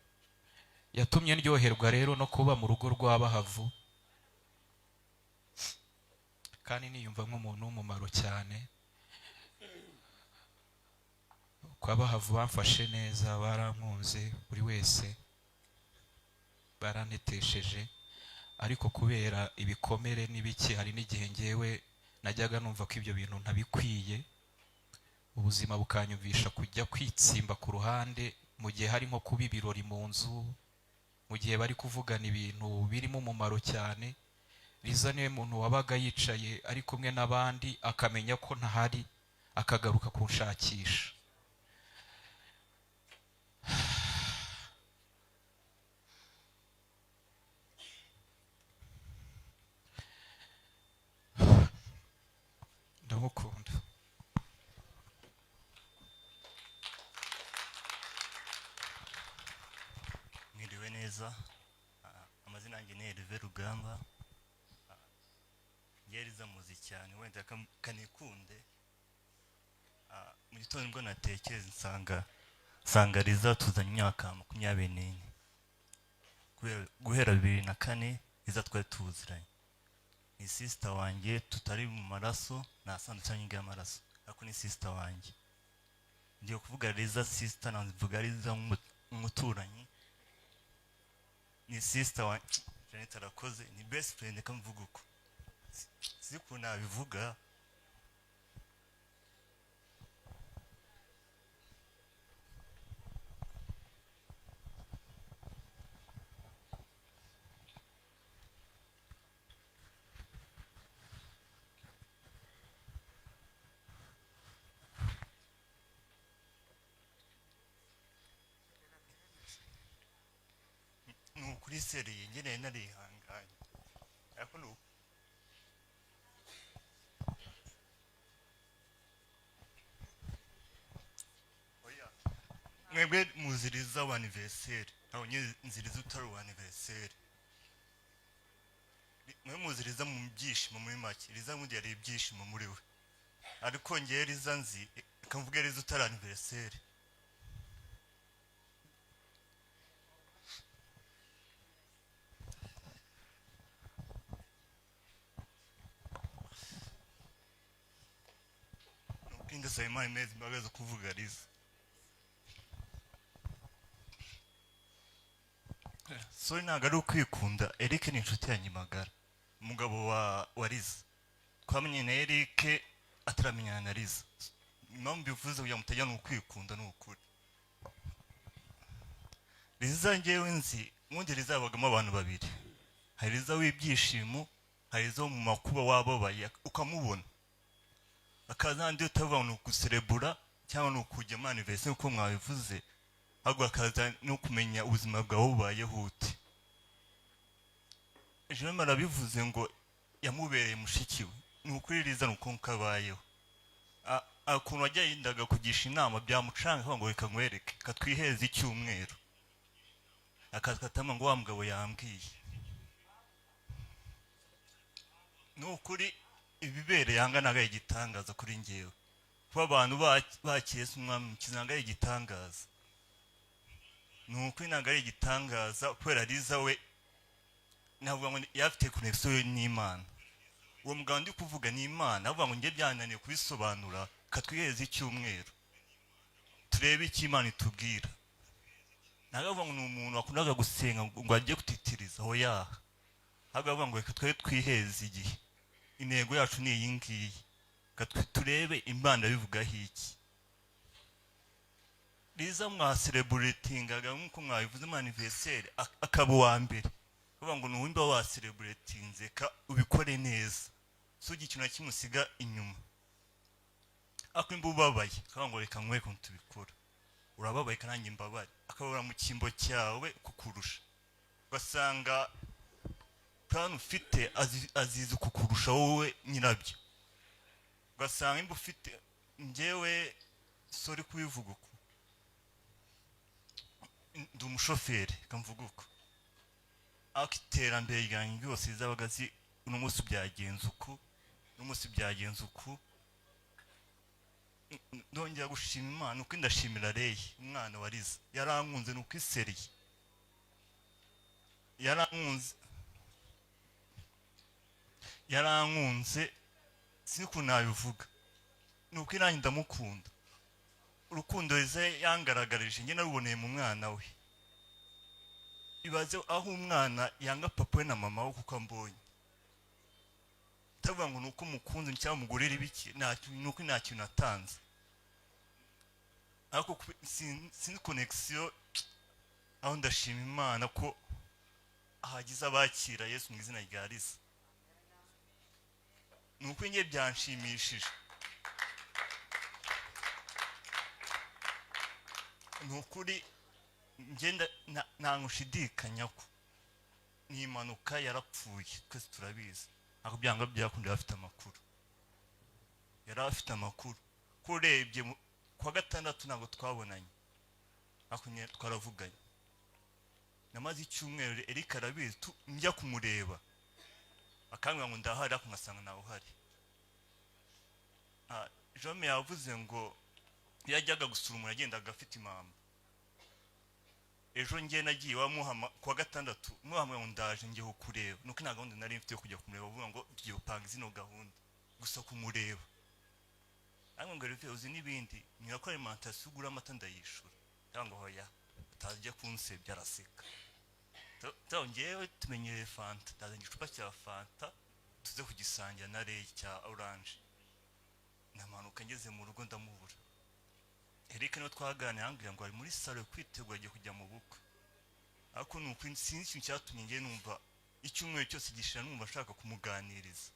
Yatumye ndyoherwa rero no kuba mu rugo rwa Bahavu, kandi niyumva nk'umuntu w'umumaro cyane. Kwa Bahavu bamfashe neza, barankunze, buri wese barantetesheje. Ariko kubera ibikomere n'ibiki, hari n'igihe ngewe najyaga numva ko ibyo bintu ntabikwiye, ubuzima bukanyumvisha kujya kwitsimba ku ruhande mu gihe hari nko kuba ibirori mu nzu, mu gihe bari kuvugana ibintu birimo umumaro cyane. Liza niwe muntu wabaga yicaye ari kumwe n'abandi, akamenya ko ntahari, akagaruka kunshakisha. Ndamukunda. Mwiriwe neza. Amazina yanjye ni Herve Rugamba. Njye Liza muzi cyane, wenda kanikunde. Mu gitondo nibwo natekereza, nsanga Liza tuzanye imyaka 24. Guhera 2004 Liza twari tuziranye, ni sister wanjye tutari mu maraso, nta cyangwa y'amaraso, ariko ni sister wanjye. Ngiye kuvuga Liza sister, mvuga Liza nk'umuturanyi. Ni sister wa Janet, arakoze, ni best friend, reka mvuga uko si ukuntu nabivuga. Ni ukuri sérieux, njye nari narihanganye, ariko ni Mwebwe muziriza wa anniversaire, ntabwo njye nziriza utari uwa anniversaire. Mwe muziriza mu byishimo, muri make Riza mundi yari ibyishimo muri we, ariko ngewe Riza nzi, reka mvuge Riza utari anniversaire. Nuko ndasaba Imana imeze imbaraga zo kuvuga Riza. Sorry, ntabwo ari ukwikunda. Eric ni inshuti yanjye magara, umugabo wa Riza. Twamenye na Eric ataramenyana na Riza. Impamvu mbivuze kugira ngo mutajya ni ukwikunda, ni ukuri. Riza ngewe nzi, ubundi Riza habagamo abantu babiri: hari Riza w'ibyishimo, hari Riza wo mu makuba wababaye ukamubona, akaza n'andi utavuga ngo ni uguserebura cyangwa ni ukujya muri anniversaire nk'uko mwabivuze, ahubwo akaza no kumenya ubuzima bwawe bubayeho ute. Jerome arabivuze ngo yamubereye mushiki we, ni ukuri Riza ni uko nguko abayeho. Ukuntu wagendaga kugisha inama byamucanga akavuga ngo reka nkwereke, katwiheze icyumweru, akaza akatama ngo wa mugabo yambwiye. Ni ukuri ibibereye aha ngaha ntabwo ari igitangaza kuri njyewe, kuba abantu bakiriye Yesu umwami mukiza ntabwo ari igitangaza. Ni ukuri ntabwo ari igitangaza, kubera Riza we navuga ngo yari afite connection n'Imana. Uwo mugabo ndi kuvuga ni Imana, avuga ngo njye byananiye kubisobanura, katwiheze icyumweru turebe icyo Imana itubwira. Ntabwo avuga ngo ni umuntu wakundaga gusenga ngo ajye gutitiriza, aho yaha, ahubwo avuga ngo reka twe twiheze igihe, intego yacu ni iyi ngiyi, reka turebe Imana bivugaho iki. Riza mwasereburetingaga nk'uko mwabivuze mu anniversaire, akaba uwa mbere, bavuga ngo ni uwimba wasereburetinze, ka ubikore neza, si ugire ikintu na kimwe usiga inyuma. Ariko nimba ubabaye akavuga ngo reka nkwereke ukuntu tubikora, urababaye kandi nanjye mbabare, akababara mu cyimbo cyawe kukurusha, ugasanga plan ufite azizi kukurusha wowe nyirabyo. Ugasanga nimba ufite, njyewe sorry kubivuga uku, ndi umushoferi, reka mvuge uko, ariko iterambere ryanjye ryose rizabaga azi uno munsi byagenze uku, uno munsi byagenze uku. Ndongera gushima Imana, uko ndashimira Rey umwana wa Riza, yarankunze, ni uko iseriye yarankunze, yarankunze sinzi ukuntu nabivuga, ni uko nanjye ndamukunda. Urukundo Riza yangaragarije njye naruboneye mu mwana we. Ibaze aho umwana yanga papa we na mama we kuko ambonye, utavuga ngo ni uko mukunze cyangwa mugurira ibiki, ni uko nta kintu natanze, ariko sinzi connection. Aho ndashima Imana ko ahagize abakira Yesu mu izina rya Riza, ni uko njye byanshimishije, ni ukuri njye nta nkushidikanya ko ni impanuka yarapfuye, twese turabizi, ntabwo byanga byakunda, yari afite amakuru, yari afite amakuru ko urebye kuwa gatandatu ntabwo twabonanye, ariko nyine twaravuganye, namaze icyumweru Eric arabizi, njya kumureba akambwira ngo ndahari, ariko ngasanga ntawe uhari. Jerome yavuze ngo iyo yajyaga gusura umuntu yagendaga afite impamba. Ejo njye nagiye iwa kuwa gatandatu muhama ngo ndaje ngiye kukureba, nuko nta gahunda nari mfite yo kujya kumureba, bavuga ngo tugiye gupanga zino gahunda gusa kumureba. Ariko ngo Hervé uzi n'ibindi, nyura ko alimentation ugura amata ndayishura, cyangwa ngo hoya utajya kunsebya, araseka. Njyewe tumenyereye fanta, ndazanye igicupa cya fanta tuze kugisangira na Rey cya orange. Namanuka ngeze mu rugo ndamubura. Eric niwe twaganiriye, ambwira ngo ari muri salo kwitegura agiye kujya mu bukwe. Ariko ni ukuri sinzi ikintu cyatumye njye numva icyumweru cyose gishira numva nshaka kumuganiriza,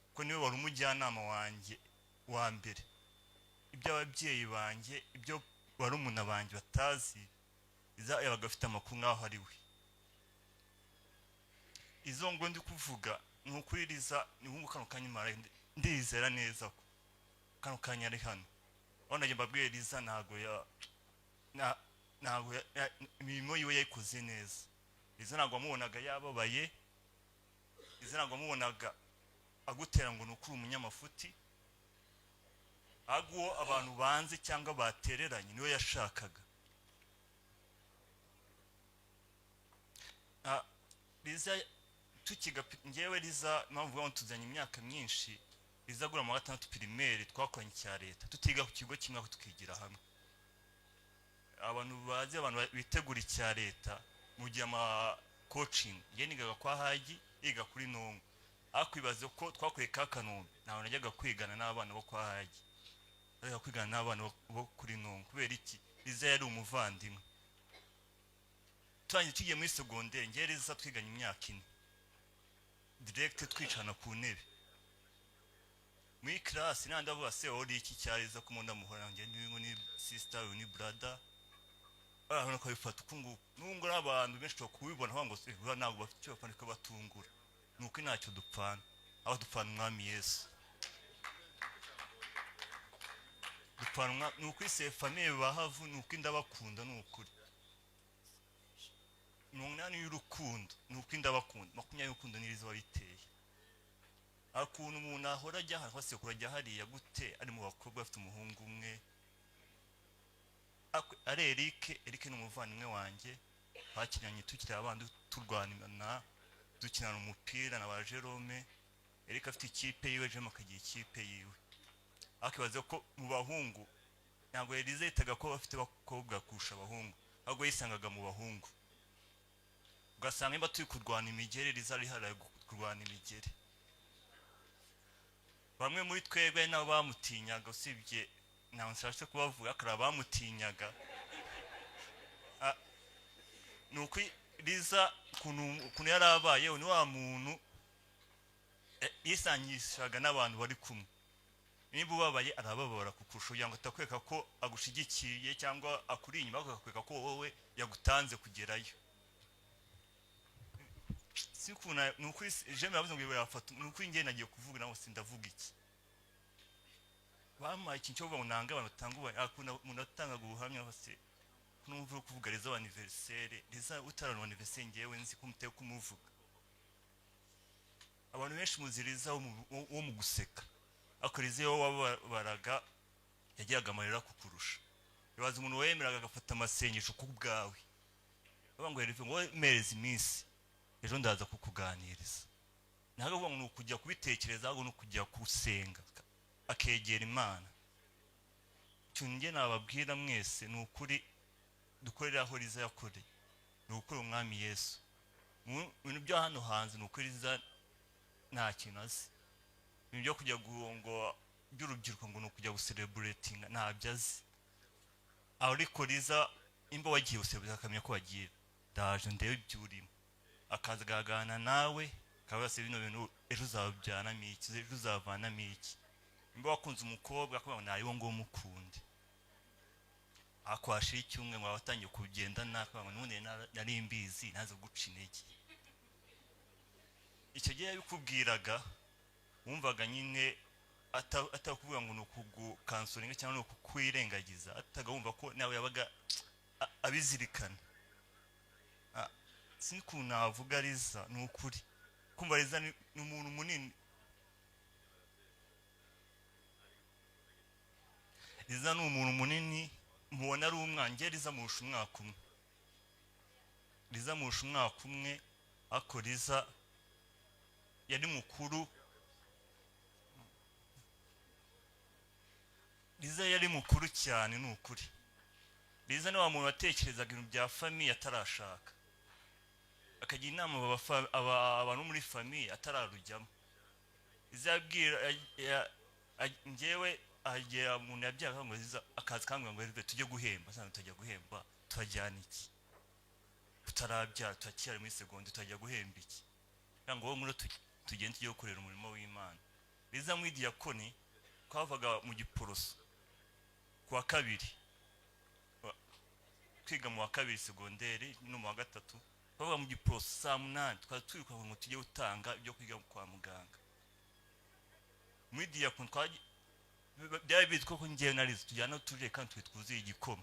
kuko niwe wari umujyanama wanjye wa mbere. Ibyo ababyeyi banjye, ibyo barumuna banjye batazi, Iza yabaga afite amakuru nk'aho ari we. Izo ngo ndi kuvuga ni ukuri Riza ni nk'ubu kano kanya mara ndizera neza ko kano kanya ari hano. Aho nagiye mbabwiye Riza ntago ya na Ntabwo imirimo yiwe yayikoze neza. Liza ntabwo wamubonaga yababaye. Liza ntabwo wamubonaga agutera ngo ni ukuri umunyamafuti, ahubwo uwo abantu banze cyangwa batereranye niwe yashakaga. Liza tukiga, njyewe Liza impamvu mvuga ngo tuzanye imyaka myinshi, Liza agura mu wa gatandatu primaire, twakoranye icya leta, tutiga ku kigo kimwe ariko tukigira hamwe. Abantu bazi, abantu bitegura icya leta mu gihe ama coaching, njye nigaga kwa Hagi, yiga kuri Nongo, ariko ibaze ko twakoreye ka Kanombe, ntabwo najyaga kwigana n'abana bo kwa Hagi, najyaga kwigana n'abana bo kuri Nongo. Kubera iki? Liza yari umuvandimwe. Turangiye tugiye muri secondaire, njye Liza twiganye imyaka 4 direct, twicarana ku ntebe muri classe. Nandi avuga se uri iki cya Liza ko umuntu amuhora, njye ni ni sister, uyu ni brother, barabona ko bifata uku nguku. N'ubu ngubu abantu benshi bashobora kubibona bavuga ngo se buriya ntabwo bafite icyo bapfana, ko batungura. Ni uko ntacyo dupfana, aho dupfana umwami Yesu. Dupfana umwami, ni ukuri se famille bahavu, ni uko ndabakunda, ni ukuri. 80 y'urukundo, ni uko ndabakunda, 20 y'urukundo ni Liza wabiteye. Akuntu umuntu ahora ajya ahantu hose, kurajya hariya gute, ari mu bakobwa afite umuhungu umwe. Ari Eric, Eric ni umuvandimwe wanjye, bakinanye tukiri abana, turwana dukinana umupira na ba Jerome. Eric afite ikipe yiwe, Jerome akagira ikipe yiwe. Akibaza ko mu bahungu ntabwo Elize yitaga ko bafite abakobwa kurusha abahungu, ahubwo yisangaga mu bahungu. Ugasanga niba turi kurwana imigeri, Elize ari hariya kurwana imigeri. Bamwe muri twebwe nabo bamutinyaga, usibye ntabwo nshatse kubavuga, ariko hari abamutinyaga. Ni uko Liza ukuntu yari abayeho, ni wa muntu yisangishaga n'abantu bari kumwe. Niba ubabaye arababara kukurusha, kugira ngo atakwereka ko agushigikiye cyangwa akuri inyuma, ahubwo akakwereka ko wowe yagutanze kugerayo. Si ukuntu ni ukuri Jemwe yavuze ngo yafata, ni ukuri njye nagiye kuvuga nawe sindavuga iki. Bampaye ikintu cyo kuvuga ngo nanga abantu batanga ubuhamya, ariko umuntu atangaga ubuhamya bose. Numva uri kuvuga Liza wa anniversaire, Liza utarana wa anniversaire, njyewe nzi ko muteye kumuvuga. Abantu benshi muzi Liza wo mu guseka, ariko Liza iyo wababaraga yagiraga amarira kukurusha. Ibaze umuntu wemeraga agafata amasengesho ku bwawe, bavuga ngo Herve, ngo mereza iminsi ejo ndaza kukuganiriza. Ntabwo avuga ngo ni ukujya kubitekereza, ahubwo ni ukujya gusenga akegera Imana. Icyo njye nababwira mwese ni ukuri, dukorere aho Liza yakoreye, ni ugukorera umwami Yesu. Mu bintu byo hano hanze ni ukuri Liza nta kintu azi. Ibintu byo kujya ngo by'urubyiruko ngo ni ukujya gusereburetinga, ntabyo azi. Ariko Liza imba wagiye guserebura akamenya ko wagiye, ndaje ndebe ibyo urimo, akaza akaganira nawe, akaba yase bino bintu ejo uzabyanamo iki, ejo uzavanamo iki. Imba wakunze umukobwa akavuga ngo nawe ngo mukunde, akwashira icyumwe ngo watangiye kugenda nakavuga ngo nubundi nari mbizi ntaze guca intege. Icyo gihe yabikubwiraga wumvaga nyine atakuvuga ngo ni ukugukansoringa cyangwa ni ukukwirengagiza, ataga wumva ko nawe yabaga abizirikana. Sinzi ukuntu navuga Liza, ni ukuri kumva Liza ni umuntu munini. Liza ni umuntu munini, mubona ari umwana, njye Liza murusha umwaka umwe. Liza murusha umwaka umwe, ariko Liza yari mukuru. Liza yari mukuru cyane, ni ukuri. Liza ni wa muntu watekerezaga ibintu bya famille atarashaka, akagira inama abantu muri famille atararujyamo. Liza yabwira, njyewe agera umuntu yabyaga ngo Liza akaza akambwira ngo Herve tujye guhemba, sasa tujya guhemba turajyana iki? Tutarabyara, turacyari muri segonde, turajya guhemba iki? Kugira ngo wowe muri tugende tujye gukorera umurimo w'Imana. Liza muri diakoni twavaga mu Giporoso kuwa kabiri, twiga mu wa kabiri segonderi no mu wa gatatu, twavaga mu Giporoso saa 8, twari twiruka ngo tujye gutanga ibyo kwiga kwa muganga. Muri diakoni byari bizwi ko njyewe na Liza tujyana tuje kandi twe twuzuye igikoma.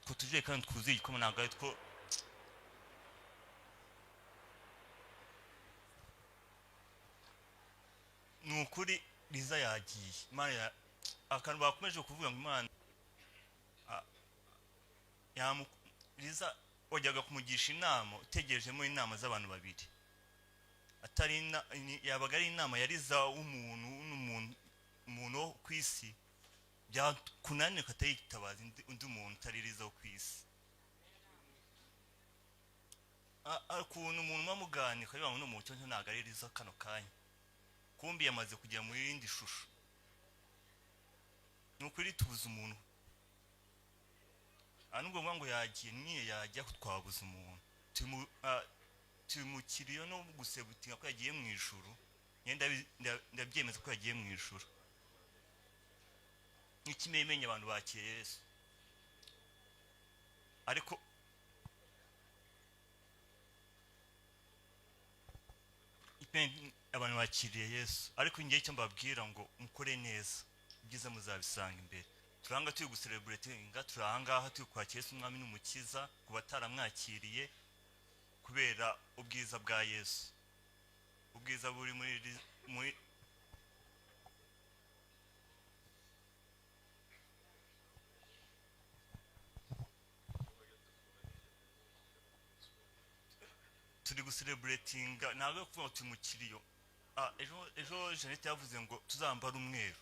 Utwo tujerekani twuzuye igikoma ntabwo ari two. Ni ukuri Liza yagiye. Imana akantu bakomeje kuvuga ngo Imana Liza wajyaga kumugisha inama utegerejemo inama z'abantu babiri, atari yabaga ari inama ya Liza w'umuntu n'umuntu, umuntu wo ku isi byakunanira ukatayitabaza undi muntu utari Liza wo ku isi. Ukuntu umuntu muba muganira ukavuga ngo ni umuntu ntabwo ari Liza kano kanya, kumbi yamaze kugera mu yindi shusho. Ni ukuri tubuze umuntu. Nubwo mvuga ngo yagiye, niyo yajya twabuze umuntu. Turi mu kiriyo no gusebutinga ko yagiye mu ijuru. Njye ndabyemeza ko yagiye mu ijuru. N'ikimenyimenyi abantu bakiriye Yesu. Ariko abantu bakiriye Yesu, ariko ngiye icyo mbabwira ngo mukore neza, ibyiza muzabisanga imbere. Turanga turi gucelebratinga, turi aha ngaha turi kwakira Yesu Umwami n'Umukiza ku bataramwakiriye kubera ubwiza bwa Yesu. Ubwiza buri muri turi gucelebratinga, ntabwo ari ukuvuga ngo turi mu kiriyo. Ejo Jeannette yavuze ngo tuzambare umweru,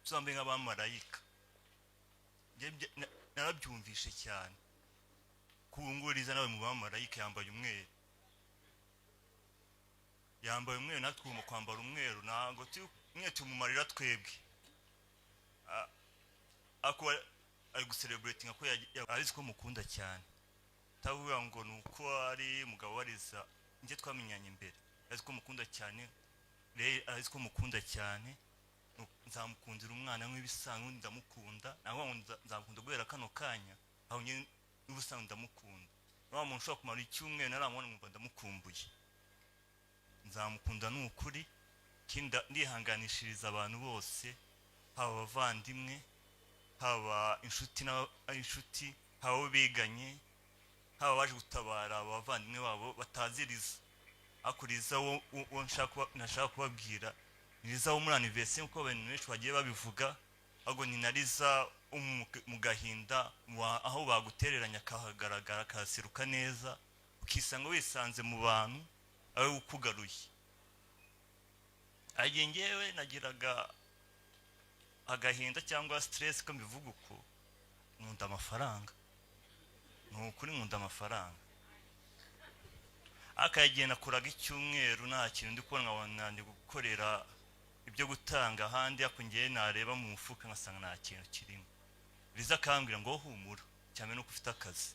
tuzambaye nk'abamarayika. Narabyumvishe cyane. Kunguriza nawe mu bamarayika yambaye umweru, yambaye umweru, natwe tugomba kwambara umweru. Ntabwo mwe tumumarira twebwe. Ako ari gucelebratinga ko azi ko mukunda cyane. Tavuga ngo nuko ari umugabo wa Liza, njye twamenyanye imbere, azi ko mukunda cyane, rero azi ko mukunda cyane. Nzamukundira umwana nk'ibisanzwe, ndamukunda. Ntabwo ngo nzamukunda guhera kano kanya, aho njye n'ubusanzwe ndamukunda. Wa muntu ushobora kumara icyumweru naramubona nkumva ndamukumbuye. Nzamukunda ni ukuri. Ikindi ndihanganishiriza abantu bose, haba abavandimwe, haba inshuti inshuti, haba abo biganye, haba abaje gutabara abavandimwe babo bataziriza. Ariko Liza wo nashaka kubabwira, ni Liza wo muri anniversaire, nkuko abantu benshi bagiye babivuga, ahubwo ni na Liza wo mu gahinda, aho bagutereranya akahagaragara, akahaseruka neza, ukisanga wisanze mu bantu ari we ukugaruye. Agiye ngewe nagiraga agahinda cyangwa stress ko mbivuga uko, nkunda amafaranga. Ni ukuri nkunda amafaranga. Akagiye nakoraga icyumweru nta kintu ndi kubona, nkabona ndi gukorera ibyo gutanga ahandi, ariko ngewe nareba mu mufuka ngasanga nta kintu kirimo. Liza akambwira ngo humura, cyane nuko ufite akazi.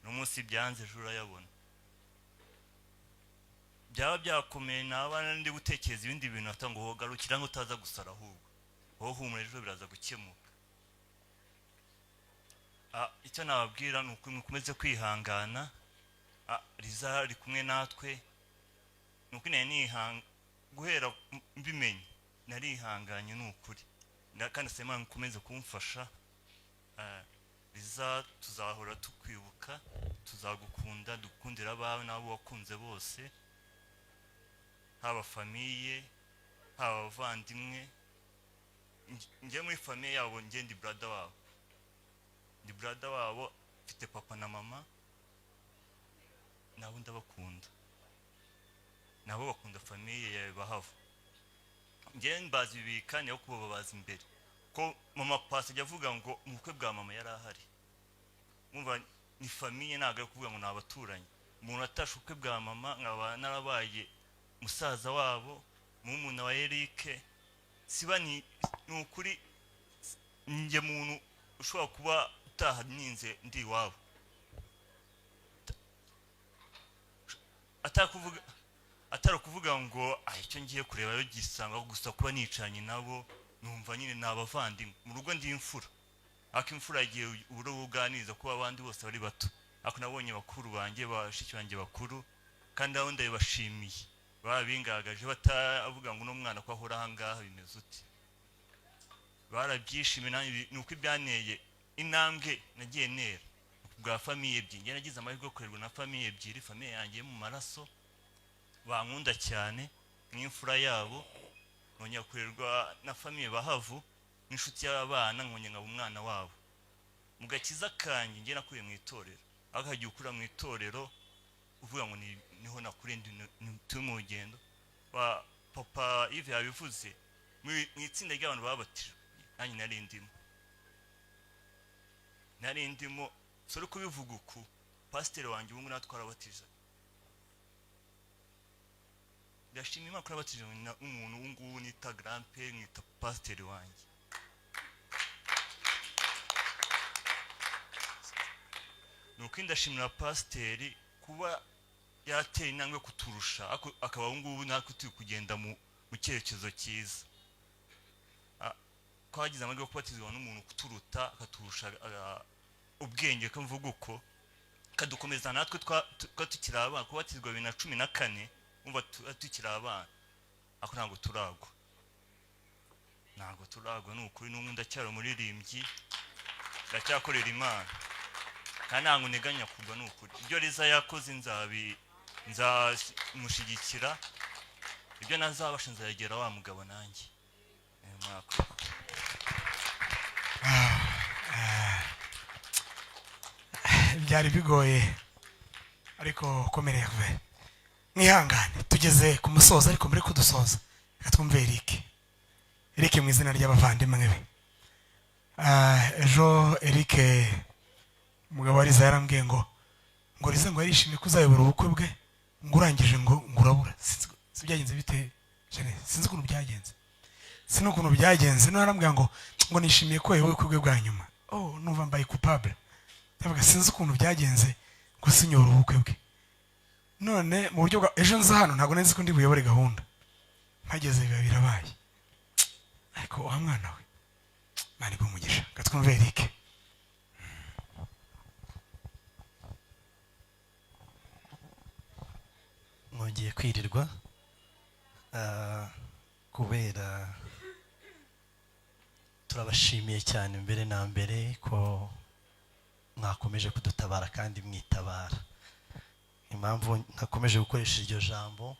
N'umunsi byanze ejo urayabona. Byaba byakomeye naba ndi gutekereza ibindi bintu ata ngo hogarukira ngo utaza gusara, ahubwo wowe humura ejo biraza gukemuka. Icyo nababwira ni uko mukomeze kwihangana. Liza ari kumwe natwe. Ni uko nari guhera mbimenye narihanganye ni ukuri. Kandi sema mukomeze kumfasha. Liza tuzahora tukwibuka, tuzagukunda, dukundira abawe n'abo wakunze bose, haba famiye, haba abavandimwe. Njye muri famiye yabo njye ndi brother wabo, ndi brother wabo, mfite papa na mama, nabo ndabakunda, nabo bakunda famiye yawe bahava. Njye mbazi bibiri kandi aho kubabaza imbere ko mama pasi ajya avuga ngo mu bukwe bwa mama yari ahari. Mwumva ni famiye, ntabwo ari kuvuga ngo ni abaturanyi. Umuntu atashe ubukwe bwa mama nkaba narabaye musaza wabo, murumuna wa Eric, siba ni ukuri njye muntu ushobora kuba utaha ninze ndi iwabo. Atari kuvuga ngo icyo ngiye kureba yo gisanga gusa kuba nicaranye nabo numva nyine ni abavandimwe. Mu rugo ndi imfura, ariko imfura yagiye uburo buganiriza kuba abandi bose bari bato, ariko nabonye bakuru banjye, bashiki banjye bakuru, kandi abo ndabibashimiye barabingagaje batavuga ngo uno mwana ko ahora aha ngaha bimeze ute, barabyishimiye. Nanjye ni uko ibyaneye Intambwe nagiye nera bwa famille ebyiri, njye nagize amahirwe yo kurerwa na famille ebyiri, famille yanjye yo mu maraso bankunda cyane nk'imfura yabo, nkongera kurerwa na famille Bahavu n'inshuti y'abana, nkongera nkaba umwana wabo. Mu gakiza kanjye, njye nakuriye mu itorero, aho kagiye ukura mu itorero uvuga ngo niho nakuriye, turi mu rugendo. Ba papa Yves yabivuze, mu itsinda ry'abantu babatijwe nanjye nari ndimo. Sore kubivuga uku, pasiteri wanjye ubu ngubu natwe twarabatije. Ndashima Imana ko yabatije umuntu ubu ngubu nita grand-père, mwita pasiteri wanjye. Ni uko ndashimira pasiteri kuba yateye intambwe kuturusha, akaba ubu ngubu natwe turi kugenda mu cyerekezo cyiza. Twagize amahirwe yo kubatizwa n'umuntu kuturuta, akaturusha ubwenge, ko mvuga uko, kadukomeza natwe twa tukiri abana. Kubatizwa 2014, umva tukiri abana, ariko ntabwo turagwa, ntabwo turagwa. Ni ukuri n'ubu ndacyari umuririmbyi, ndacyakorera Imana, kandi ntabwo nteganya kugwa. Ni ukuri ibyo Liza yakoze nzamushyigikira, ibyo nazabasha nzayegera wa mugabo nanjye. Mwakoze. Byari bigoye, ariko komere Herve, mwihangane, tugeze ku musozo, ariko mbere kudusoza reka twumve Eric. Eric mu izina ry'abavandimwe be. Ejo Eric, umugabo wa Liza, yarambwiye ngo Liza ngo yarishimye ko uzayobora ubukwe bwe, ngo urangije ngo urabura. Sinzi si byagenze bite Jeanette, sinzi ukuntu byagenze, sinzi ukuntu byagenze. None arambwira ngo nishimiye ko wayoboye ubukwe bwe bwa nyuma. Oh, numva mbaye coupable. Ndavuga sinzi ukuntu byagenze ngo sinyora ubukwe bwe. None mu buryo bwa ejo nza hano, ntabwo nzi ko ndi buyobore gahunda, mpageze biba birabaye. Ariko wa mwana we, Imana iguhe umugisha. Reka twumve Eric. Mwongeye kwirirwa. Kubera turabashimiye cyane mbere na mbere ko mwakomeje kudutabara kandi mwitabara. Impamvu ntakomeje gukoresha iryo jambo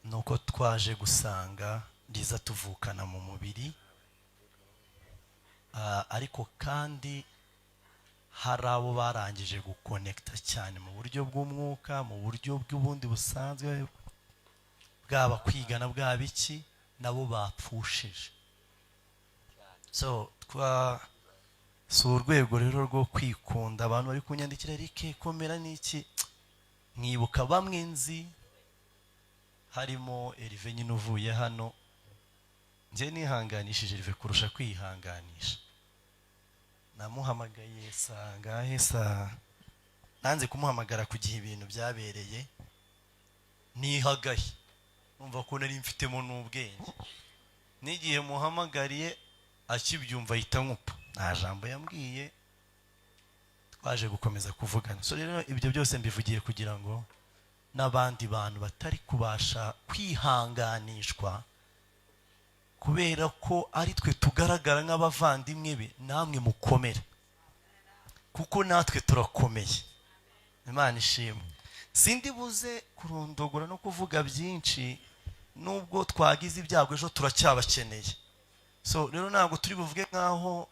ni uko twaje gusanga Liza tuvukana mu mubiri, ariko kandi hari abo barangije gukonekita cyane mu buryo bw'umwuka, mu buryo bw'ubundi busanzwe, bwaba kwigana, bwaba iki, nabo bapfushije. So twa si urwego rero rwo kwikunda. Abantu bari kunyandikira, Eric komera n'iki, mwibuka bamwe nzi harimo Herve nyine uvuye hano. Njye nihanganishije Herve kurusha kwihanganisha. Namuhamagaye saa ngahe, saa nanze kumuhamagara ku gihe ibintu byabereye, nihagaye numva ko nari mfitemo n'ubwenge, n'igihe muhamagariye akibyumva ahita nkupa, nta jambo yambwiye, twaje gukomeza kuvugana. So rero ibyo byose mbivugiye kugira ngo n'abandi bantu batari kubasha kwihanganishwa kubera ko ari twe tugaragara nk'abavandimwe be, namwe mukomere, kuko natwe turakomeye. Imana ishimwe. Sindi buze kurondogora no kuvuga byinshi, nubwo twagize ibyago ejo turacyabakeneye. So rero ntabwo turi buvuge nk'aho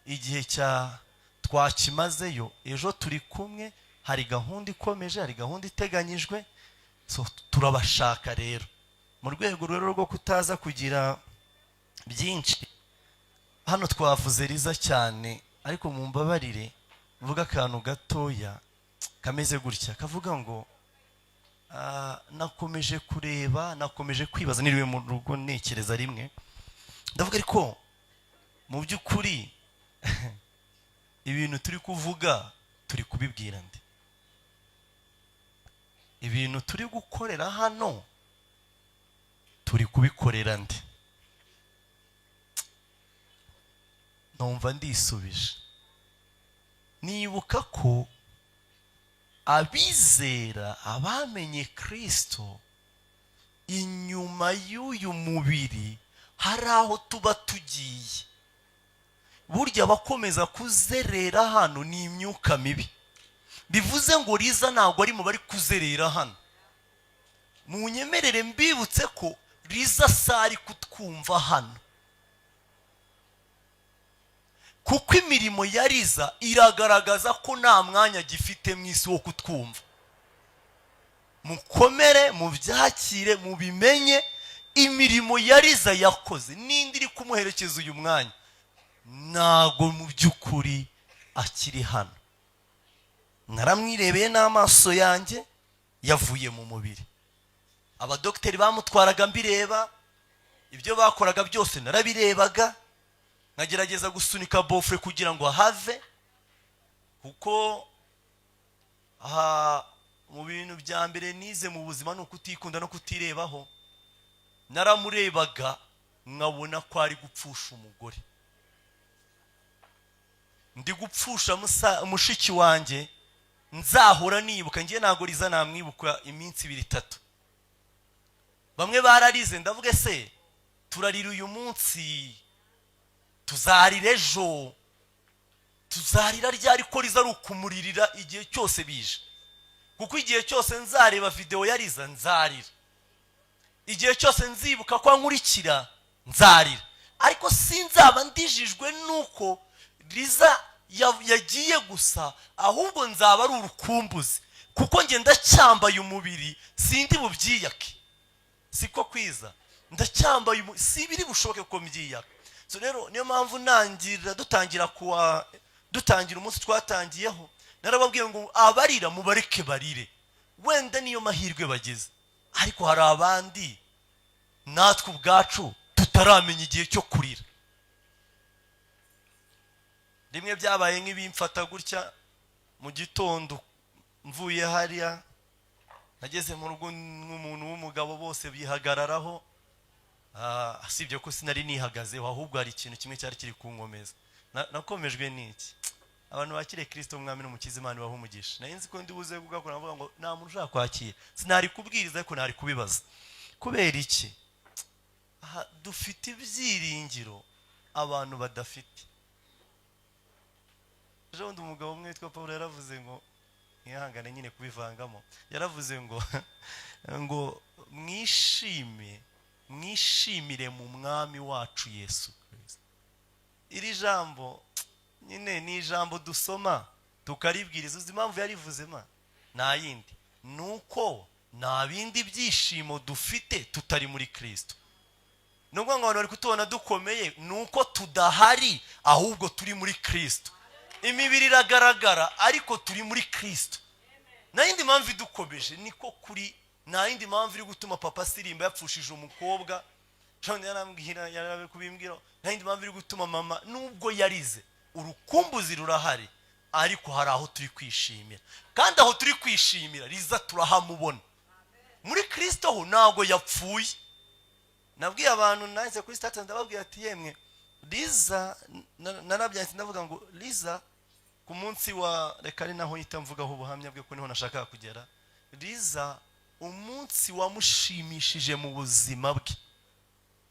igihe cya twakimazeyo. Ejo turi kumwe, hari gahunda ikomeje, hari gahunda iteganyijwe. So turabashaka rero mu rwego rero rwo kutaza kugira byinshi. Hano twavuze Liza cyane, ariko mumbabarire mvuga akantu gatoya kameze gutya, kavuga ngo nakomeje kureba, nakomeje kwibaza, niriwe mu rugo ntekereza rimwe, ndavuga ariko mu by'ukuri ibintu turi kuvuga turi kubibwira nde? Ibintu turi gukorera hano turi kubikorera nde? Numva ndisubije, nibuka ko abizera abamenye Kristo inyuma y'uyu mubiri hari aho tuba tugiye. Burya abakomeza kuzerera hano ni imyuka mibi. Bivuze ngo Riza ntabwo ari mu bari kuzerera hano. Munyemerere mbibutse ko Riza sari kutwumva hano, kuko imirimo ya Riza iragaragaza ko nta mwanya gifite mu isi wo kutwumva. Mukomere, mubyakire, mubimenye. Imirimo ya Riza yakoze n'indi iri kumuherekeza uyu mwanya, ntabwo mu by'ukuri akiri hano. Naramwirebeye n'amaso yanjye, yavuye mu mubiri. Abadogiteri bamutwaraga mbireba, ibyo bakoraga byose narabirebaga, nkagerageza gusunika bofure kugira ngo ahave, kuko aha mu bintu bya mbere nize mu buzima ni ukutikunda no kutirebaho. Naramurebaga nkabona ko ari gupfusha umugore, ndi gupfusha mushiki wanjye nzahora nibuka. Ngiye ntabwo Riza namwibuka iminsi ibiri itatu. Bamwe bararize, ndavuga se turarira uyu munsi, tuzarira ejo, tuzarira ryari, ko Riza ari ukumuririra igihe cyose bije? Kuko igihe cyose nzareba videwo ya Riza nzarira, igihe cyose nzibuka ko ankurikira nzarira, ariko sinzaba ndijijwe nuko Riza yagiye gusa, ahubwo nzaba ari urukumbuzi, kuko njye ndacyambaye umubiri, sindi bubyiyake. Siko kwiza, ndacyambaye si biri bushoboke ko mbyiyaka. So rero niyo mpamvu nangira dutangira kuwa dutangira umunsi twatangiyeho, narababwiye ngo abarira mubareke barire, wenda niyo mahirwe bagize. Ariko hari abandi natwe ubwacu tutaramenya igihe cyo kurira. Rimwe byabaye nk'ibimfata gutya mu gitondo, mvuye hariya, nageze mu rugo nk'umuntu w'umugabo, bose bihagararaho. Usibye ko sinari nihagazeho, ahubwo hari ikintu kimwe cyari kiri kunkomeza. Nakomejwe n'iki? Abantu bakiriye Kirisito umwami n'umukiza, Imana ibaha umugisha. Nari nzi ko ndi buze kugakora, navuga ngo nta muntu ushaka kwakira, sinari kubwiriza ariko nari kubibaza. Kubera iki? Aha dufite ibyiringiro abantu badafite. Ejo bundi umugabo umwe witwa Paul yaravuze ngo, mwihangane nyine kubivangamo, yaravuze ngo mwishime, mwishimire mu mwami wacu Yesu Kristo. Iri jambo nyine ni ijambo dusoma tukaribwiriza. Uzi impamvu yarivuze? Ma nta yindi, ni uko nta bindi byishimo dufite tutari muri Kristo. Nubwo ngo abantu bari kutubona dukomeye, ni uko tudahari, ahubwo turi muri Kristo. Imibiri iragaragara, ariko turi muri Kristo. Nta yindi mpamvu idukomeje, niko kuri. Nta yindi mpamvu iri gutuma papa Sirimba yapfushije umukobwa. Jean yarambwira, yarabe kubimbwira. Nta yindi mpamvu iri gutuma mama, nubwo yarize, urukumbuzi rurahari, ariko hari aho turi kwishimira, kandi aho turi kwishimira Riza turahamubona muri Kristo. Ho ntabwo yapfuye. Nabwiye abantu nahise kuri status, ndababwira ati yemwe Liza, narabyanditse, ndavuga ngo Liza ku munsi wa, reka ari naho yita mvugaho ubuhamya bwe, ko niho nashakaga kugera. Liza umunsi wamushimishije mu buzima bwe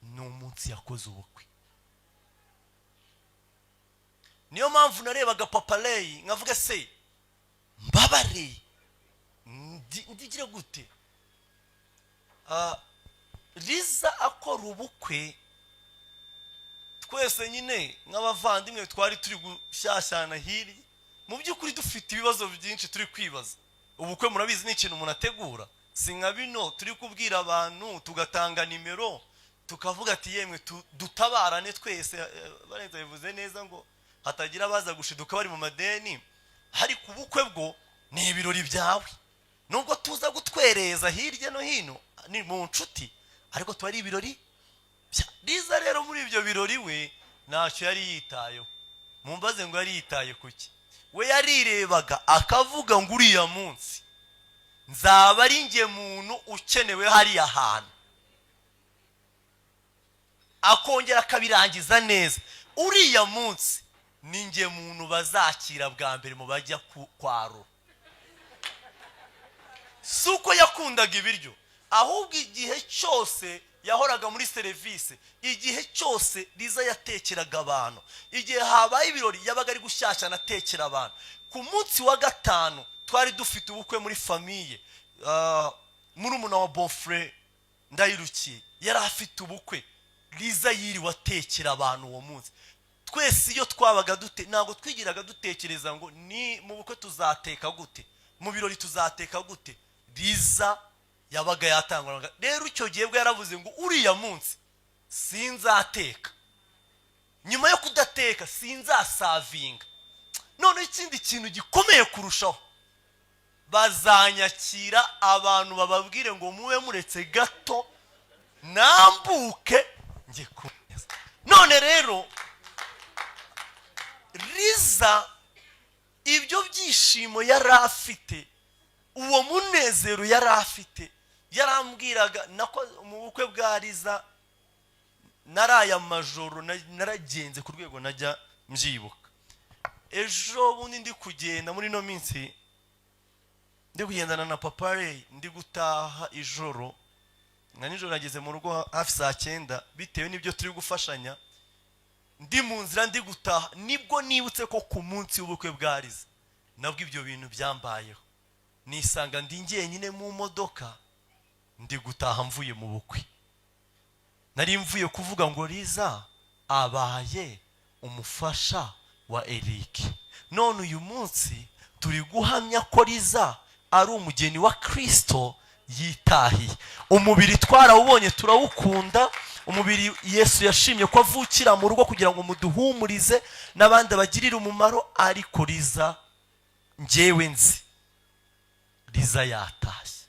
ni umunsi yakoze ubukwe. Niyo mpamvu narebaga papa Ray nkavuga se mbabare ndigire gute. Liza akora ubukwe, twese nyine nk'abavandimwe twari turi gushyashyana hirya, mu by'ukuri dufite ibibazo byinshi turi kwibaza. Ubukwe murabizi ni ikintu umuntu ategura, si nka bino turi kubwira abantu tugatanga nimero tukavuga ati yemwe dutabarane twese. Barenze bivuze neza ngo hatagira abaza gushiduka bari mu madeni. Ariko ubukwe bwo ni ibirori byawe, nubwo tuza gutwereza hirya no hino ni mu nshuti, ariko tuba ari ibirori. Liza rero muri ibyo birori we ntacyo yari yitayeho. Mumbaze ngo yari yitaye kuki? We yarirebaga akavuga ngo uriya munsi nzaba ari njye muntu ukenewe hariya hantu, akongera akabirangiza neza. Uriya munsi ni njye muntu bazakira bwa mbere mu bajya kwarura. Si uko yakundaga ibiryo, ahubwo igihe cyose Yahoraga muri serivisi igihe cyose. Liza yatekeraga abantu igihe habaye ibirori, yabaga ari gushyashyana atekera abantu. Ku munsi wa gatanu twari dufite ubukwe muri famille. Murumuna wa beau-frère Ndayirukiye yari afite ubukwe. Liza yiriwe atekera abantu uwo munsi. Twese iyo twabaga dute, ntabwo twigiraga dutekereza ngo ni mu bukwe tuzateka gute, mu birori tuzateka gute. Liza yabaga yatangwaga. Rero icyo gihe bwo yaravuze ngo: "Uriya munsi sinzateka. Nyuma yo kudateka, sinzaservinga. Noneho ikindi kintu gikomeye kurushaho, bazanyakira abantu bababwire ngo mube muretse gato nambuke njye kumeza." None rero Liza, ibyo byishimo yari afite, uwo munezero yari afite, yarambwiraga nako mu bukwe bwa Liza naraye amajoro, naragenze ku rwego najya mbyibuka. Ejo bundi ndi kugenda, muri ino minsi ndi kugendana na Papa Ray, ndi gutaha ijoro, nka nijoro nageze mu rugo hafi saa 9, bitewe n'ibyo turi gufashanya. Ndi mu nzira ndi gutaha, nibwo nibutse ko ku munsi w'ubukwe bwa Liza nabwo ibyo bintu byambayeho. Nisanga ndi njyenyine mu modoka, ndi gutaha mvuye mu bukwe. Nari mvuye kuvuga ngo Liza abaye umufasha wa Eric. None uyu munsi turi guhamya ko Liza ari umugeni wa Kirisito yitahiye. Umubiri twarawubonye, turawukunda. Umubiri Yesu yashimye ko avukira mu rugo kugira ngo muduhumurize n'abandi bagirire umumaro. Ariko Liza, njyewe nzi Liza yatashye,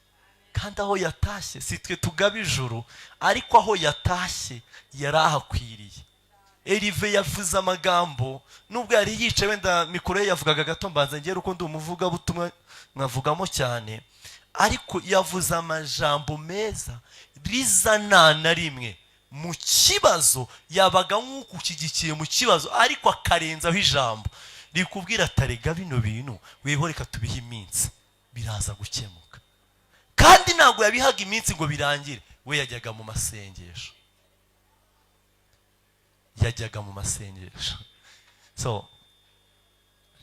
kandi aho yatashye si twe tugaba ijuru, ariko aho yatashye yari ahakwiriye. Erive yavuze amagambo nubwo yari yicaye, wenda mikoro ye yavugaga gato, mbanza ngera uko ndi umuvugabutumwa nkavugamo cyane, ariko yavuze amajambo meza. Liza nta na rimwe mu kibazo yabaga nk'ukushyigikiye mu kibazo, ariko akarenzaho ijambo rikubwira atarega bino bintu weho, reka tubihe iminsi, biraza gukemuka. Kandi ntabwo yabihaga iminsi ngo birangire, we yajyaga mu masengesho, yajyaga mu masengesho. So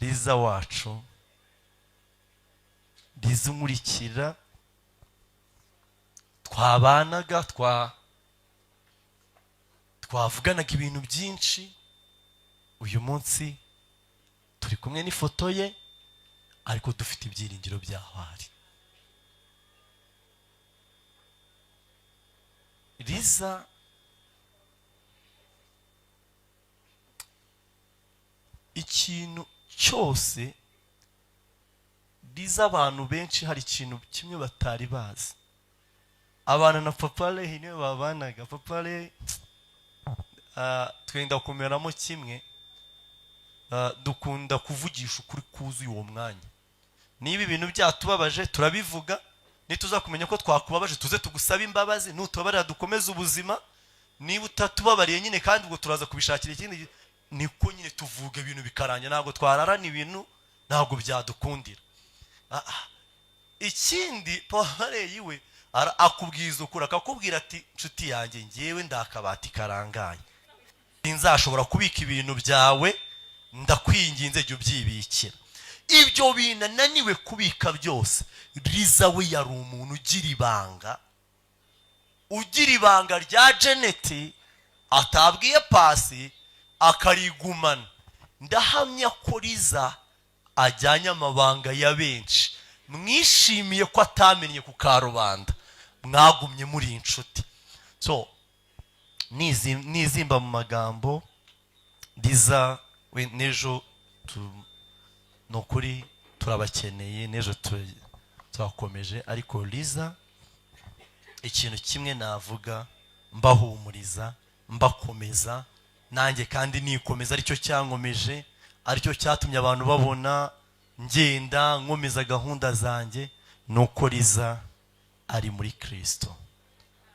Liza wacu, Liza unkurikira, twabanaga, twavuganaga ibintu byinshi, uyu munsi turi kumwe n'ifoto ye, ariko dufite ibyiringiro by'aho ari. Liza ikintu cyose, Liza abantu benshi hari ikintu kimwe batari bazi: abana na Papa Lehi niwe babanaga. Papa Lehi twenda kumeramo kimwe. Dukunda kuvugisha ukuri kuzuye uwo mwanya. Niba ibintu byatubabaje turabivuga, nituza kumenya ko twakubabaje tuze tugusabe imbabazi, nutubabarira dukomeze ubuzima. Niba utatubabariye nyine kandi ubwo turaza kubishakira ikindi niko nyine tuvuga ibintu bikarangira. Ntabwo twararana ibintu, ntabwo byadukundira. Ikindi Paul we akubwiza ukuri, akakubwira ati: "Nshuti yanjye, ngewe ndakabati karangaye, sinzashobora kubika ibintu byawe, ndakwinginze jya ubyibikira." Ibyo bintu ananiwe kubika byose, Liza we yari umuntu ugira ibanga, ugira ibanga rya Jeneti atabwiye Pasi, akarigumana. Ndahamya ko Liza ajyanye amabanga ya benshi. Mwishimiye ko atamennye ku karubanda, mwagumye muri inshuti. So nizimba mu magambo, Liza we n'ejo ni ukuri turabakeneye, n'ejo turakomeje. Ariko Liza, ikintu kimwe navuga mbahumuriza, mbakomeza nanjye kandi nikomeza, aricyo cyankomeje, aricyo cyatumye abantu babona ngenda nkomeza gahunda zanjye, ni uko Liza ari muri Kirisito.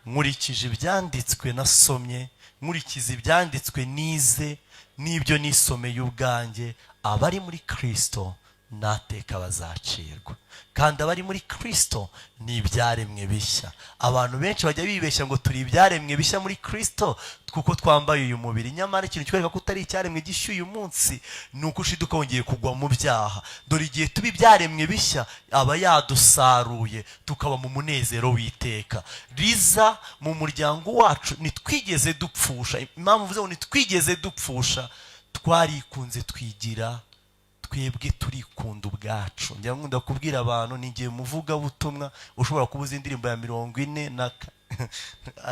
Nkurikije ibyanditswe nasomye, nkurikiza ibyanditswe nize n'ibyo nisomeye ubwanjye, abari muri Kirisito Nateka bazacirwa. Kandi abari muri Kirisito ni ibyaremwe bishya. Abantu benshi bajya bibeshya ngo turi ibyaremwe bishya muri Kirisito kuko twambaye uyu mubiri. Nyamara ikintu kikwereka ko utari icyaremwe gishya uyu munsi ni uko ushiduka wongeye kugwa mu byaha. Dore igihe tuba ibyaremwe bishya, aba yadusaruye, tukaba mu munezero w'iteka. Riza mu muryango wacu ntitwigeze dupfusha. Impamvu mvuze ngo ntitwigeze dupfusha, twarikunze, twigira twebwe, turikunda ubwacu. Njya nkunda kubwira abantu, ni igihe muvugabutumwa ushobora kuba uzi indirimbo ya 40 na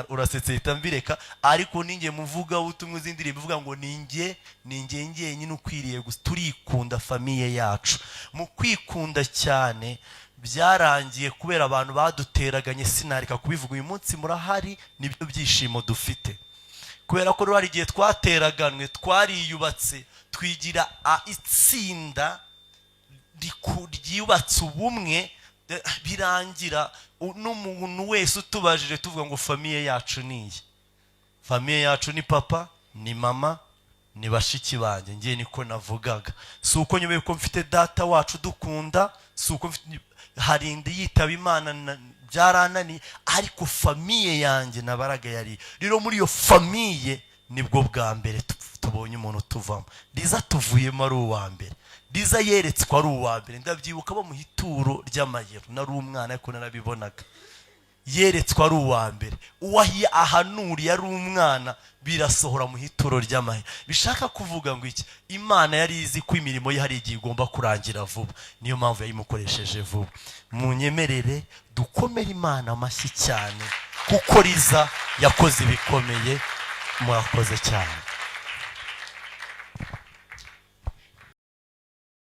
urasetse, hita mbireka. Ariko ninjye muvugabutumwa uzi indirimbo ivuga ngo ninjye, ninjye njyenyine ukwiriye gusa. Turikunda, famille yacu. Mu kwikunda cyane byarangiye kubera abantu baduteraganye. Sinareka kubivuga uyu munsi, murahari, nibyo byishimo dufite. Kubera ko rero hari igihe twateraganwe, twariyubatse, twigira itsinda ryubatse ubumwe. Birangira n'umuntu wese utubajije tuvuga ngo famille yacu ni iyi, famille yacu ni papa, ni mama, ni bashiki banjye. Ngiye niko navugaga. Si uko nyuma yuko mfite data wacu dukunda, si uko hari indi yitaba Imana byarananiye, ariko famille yanjye nabaraga yari. Rero muri iyo famille nibwo bwa mbere tubonye umuntu tuvamo. Riza tuvuyemo ari uwa mbere. Riza yeretswe ari uwa mbere. Ndabyibuka bamuha ituro ry'amayero, nari umwana ariko narabibonaga. Yeretswe ari uwa mbere. Uwahiye ahanuriye ari umwana, birasohora mu ituro ry'amahera. Bishaka kuvuga ngo iki? Imana yari izi ko imirimo ye hari igihe igomba kurangira vuba, niyo mpamvu yayimukoresheje vuba. Munyemerere dukomere Imana amashyi cyane kuko Riza yakoze ibikomeye. Murakoze cyane.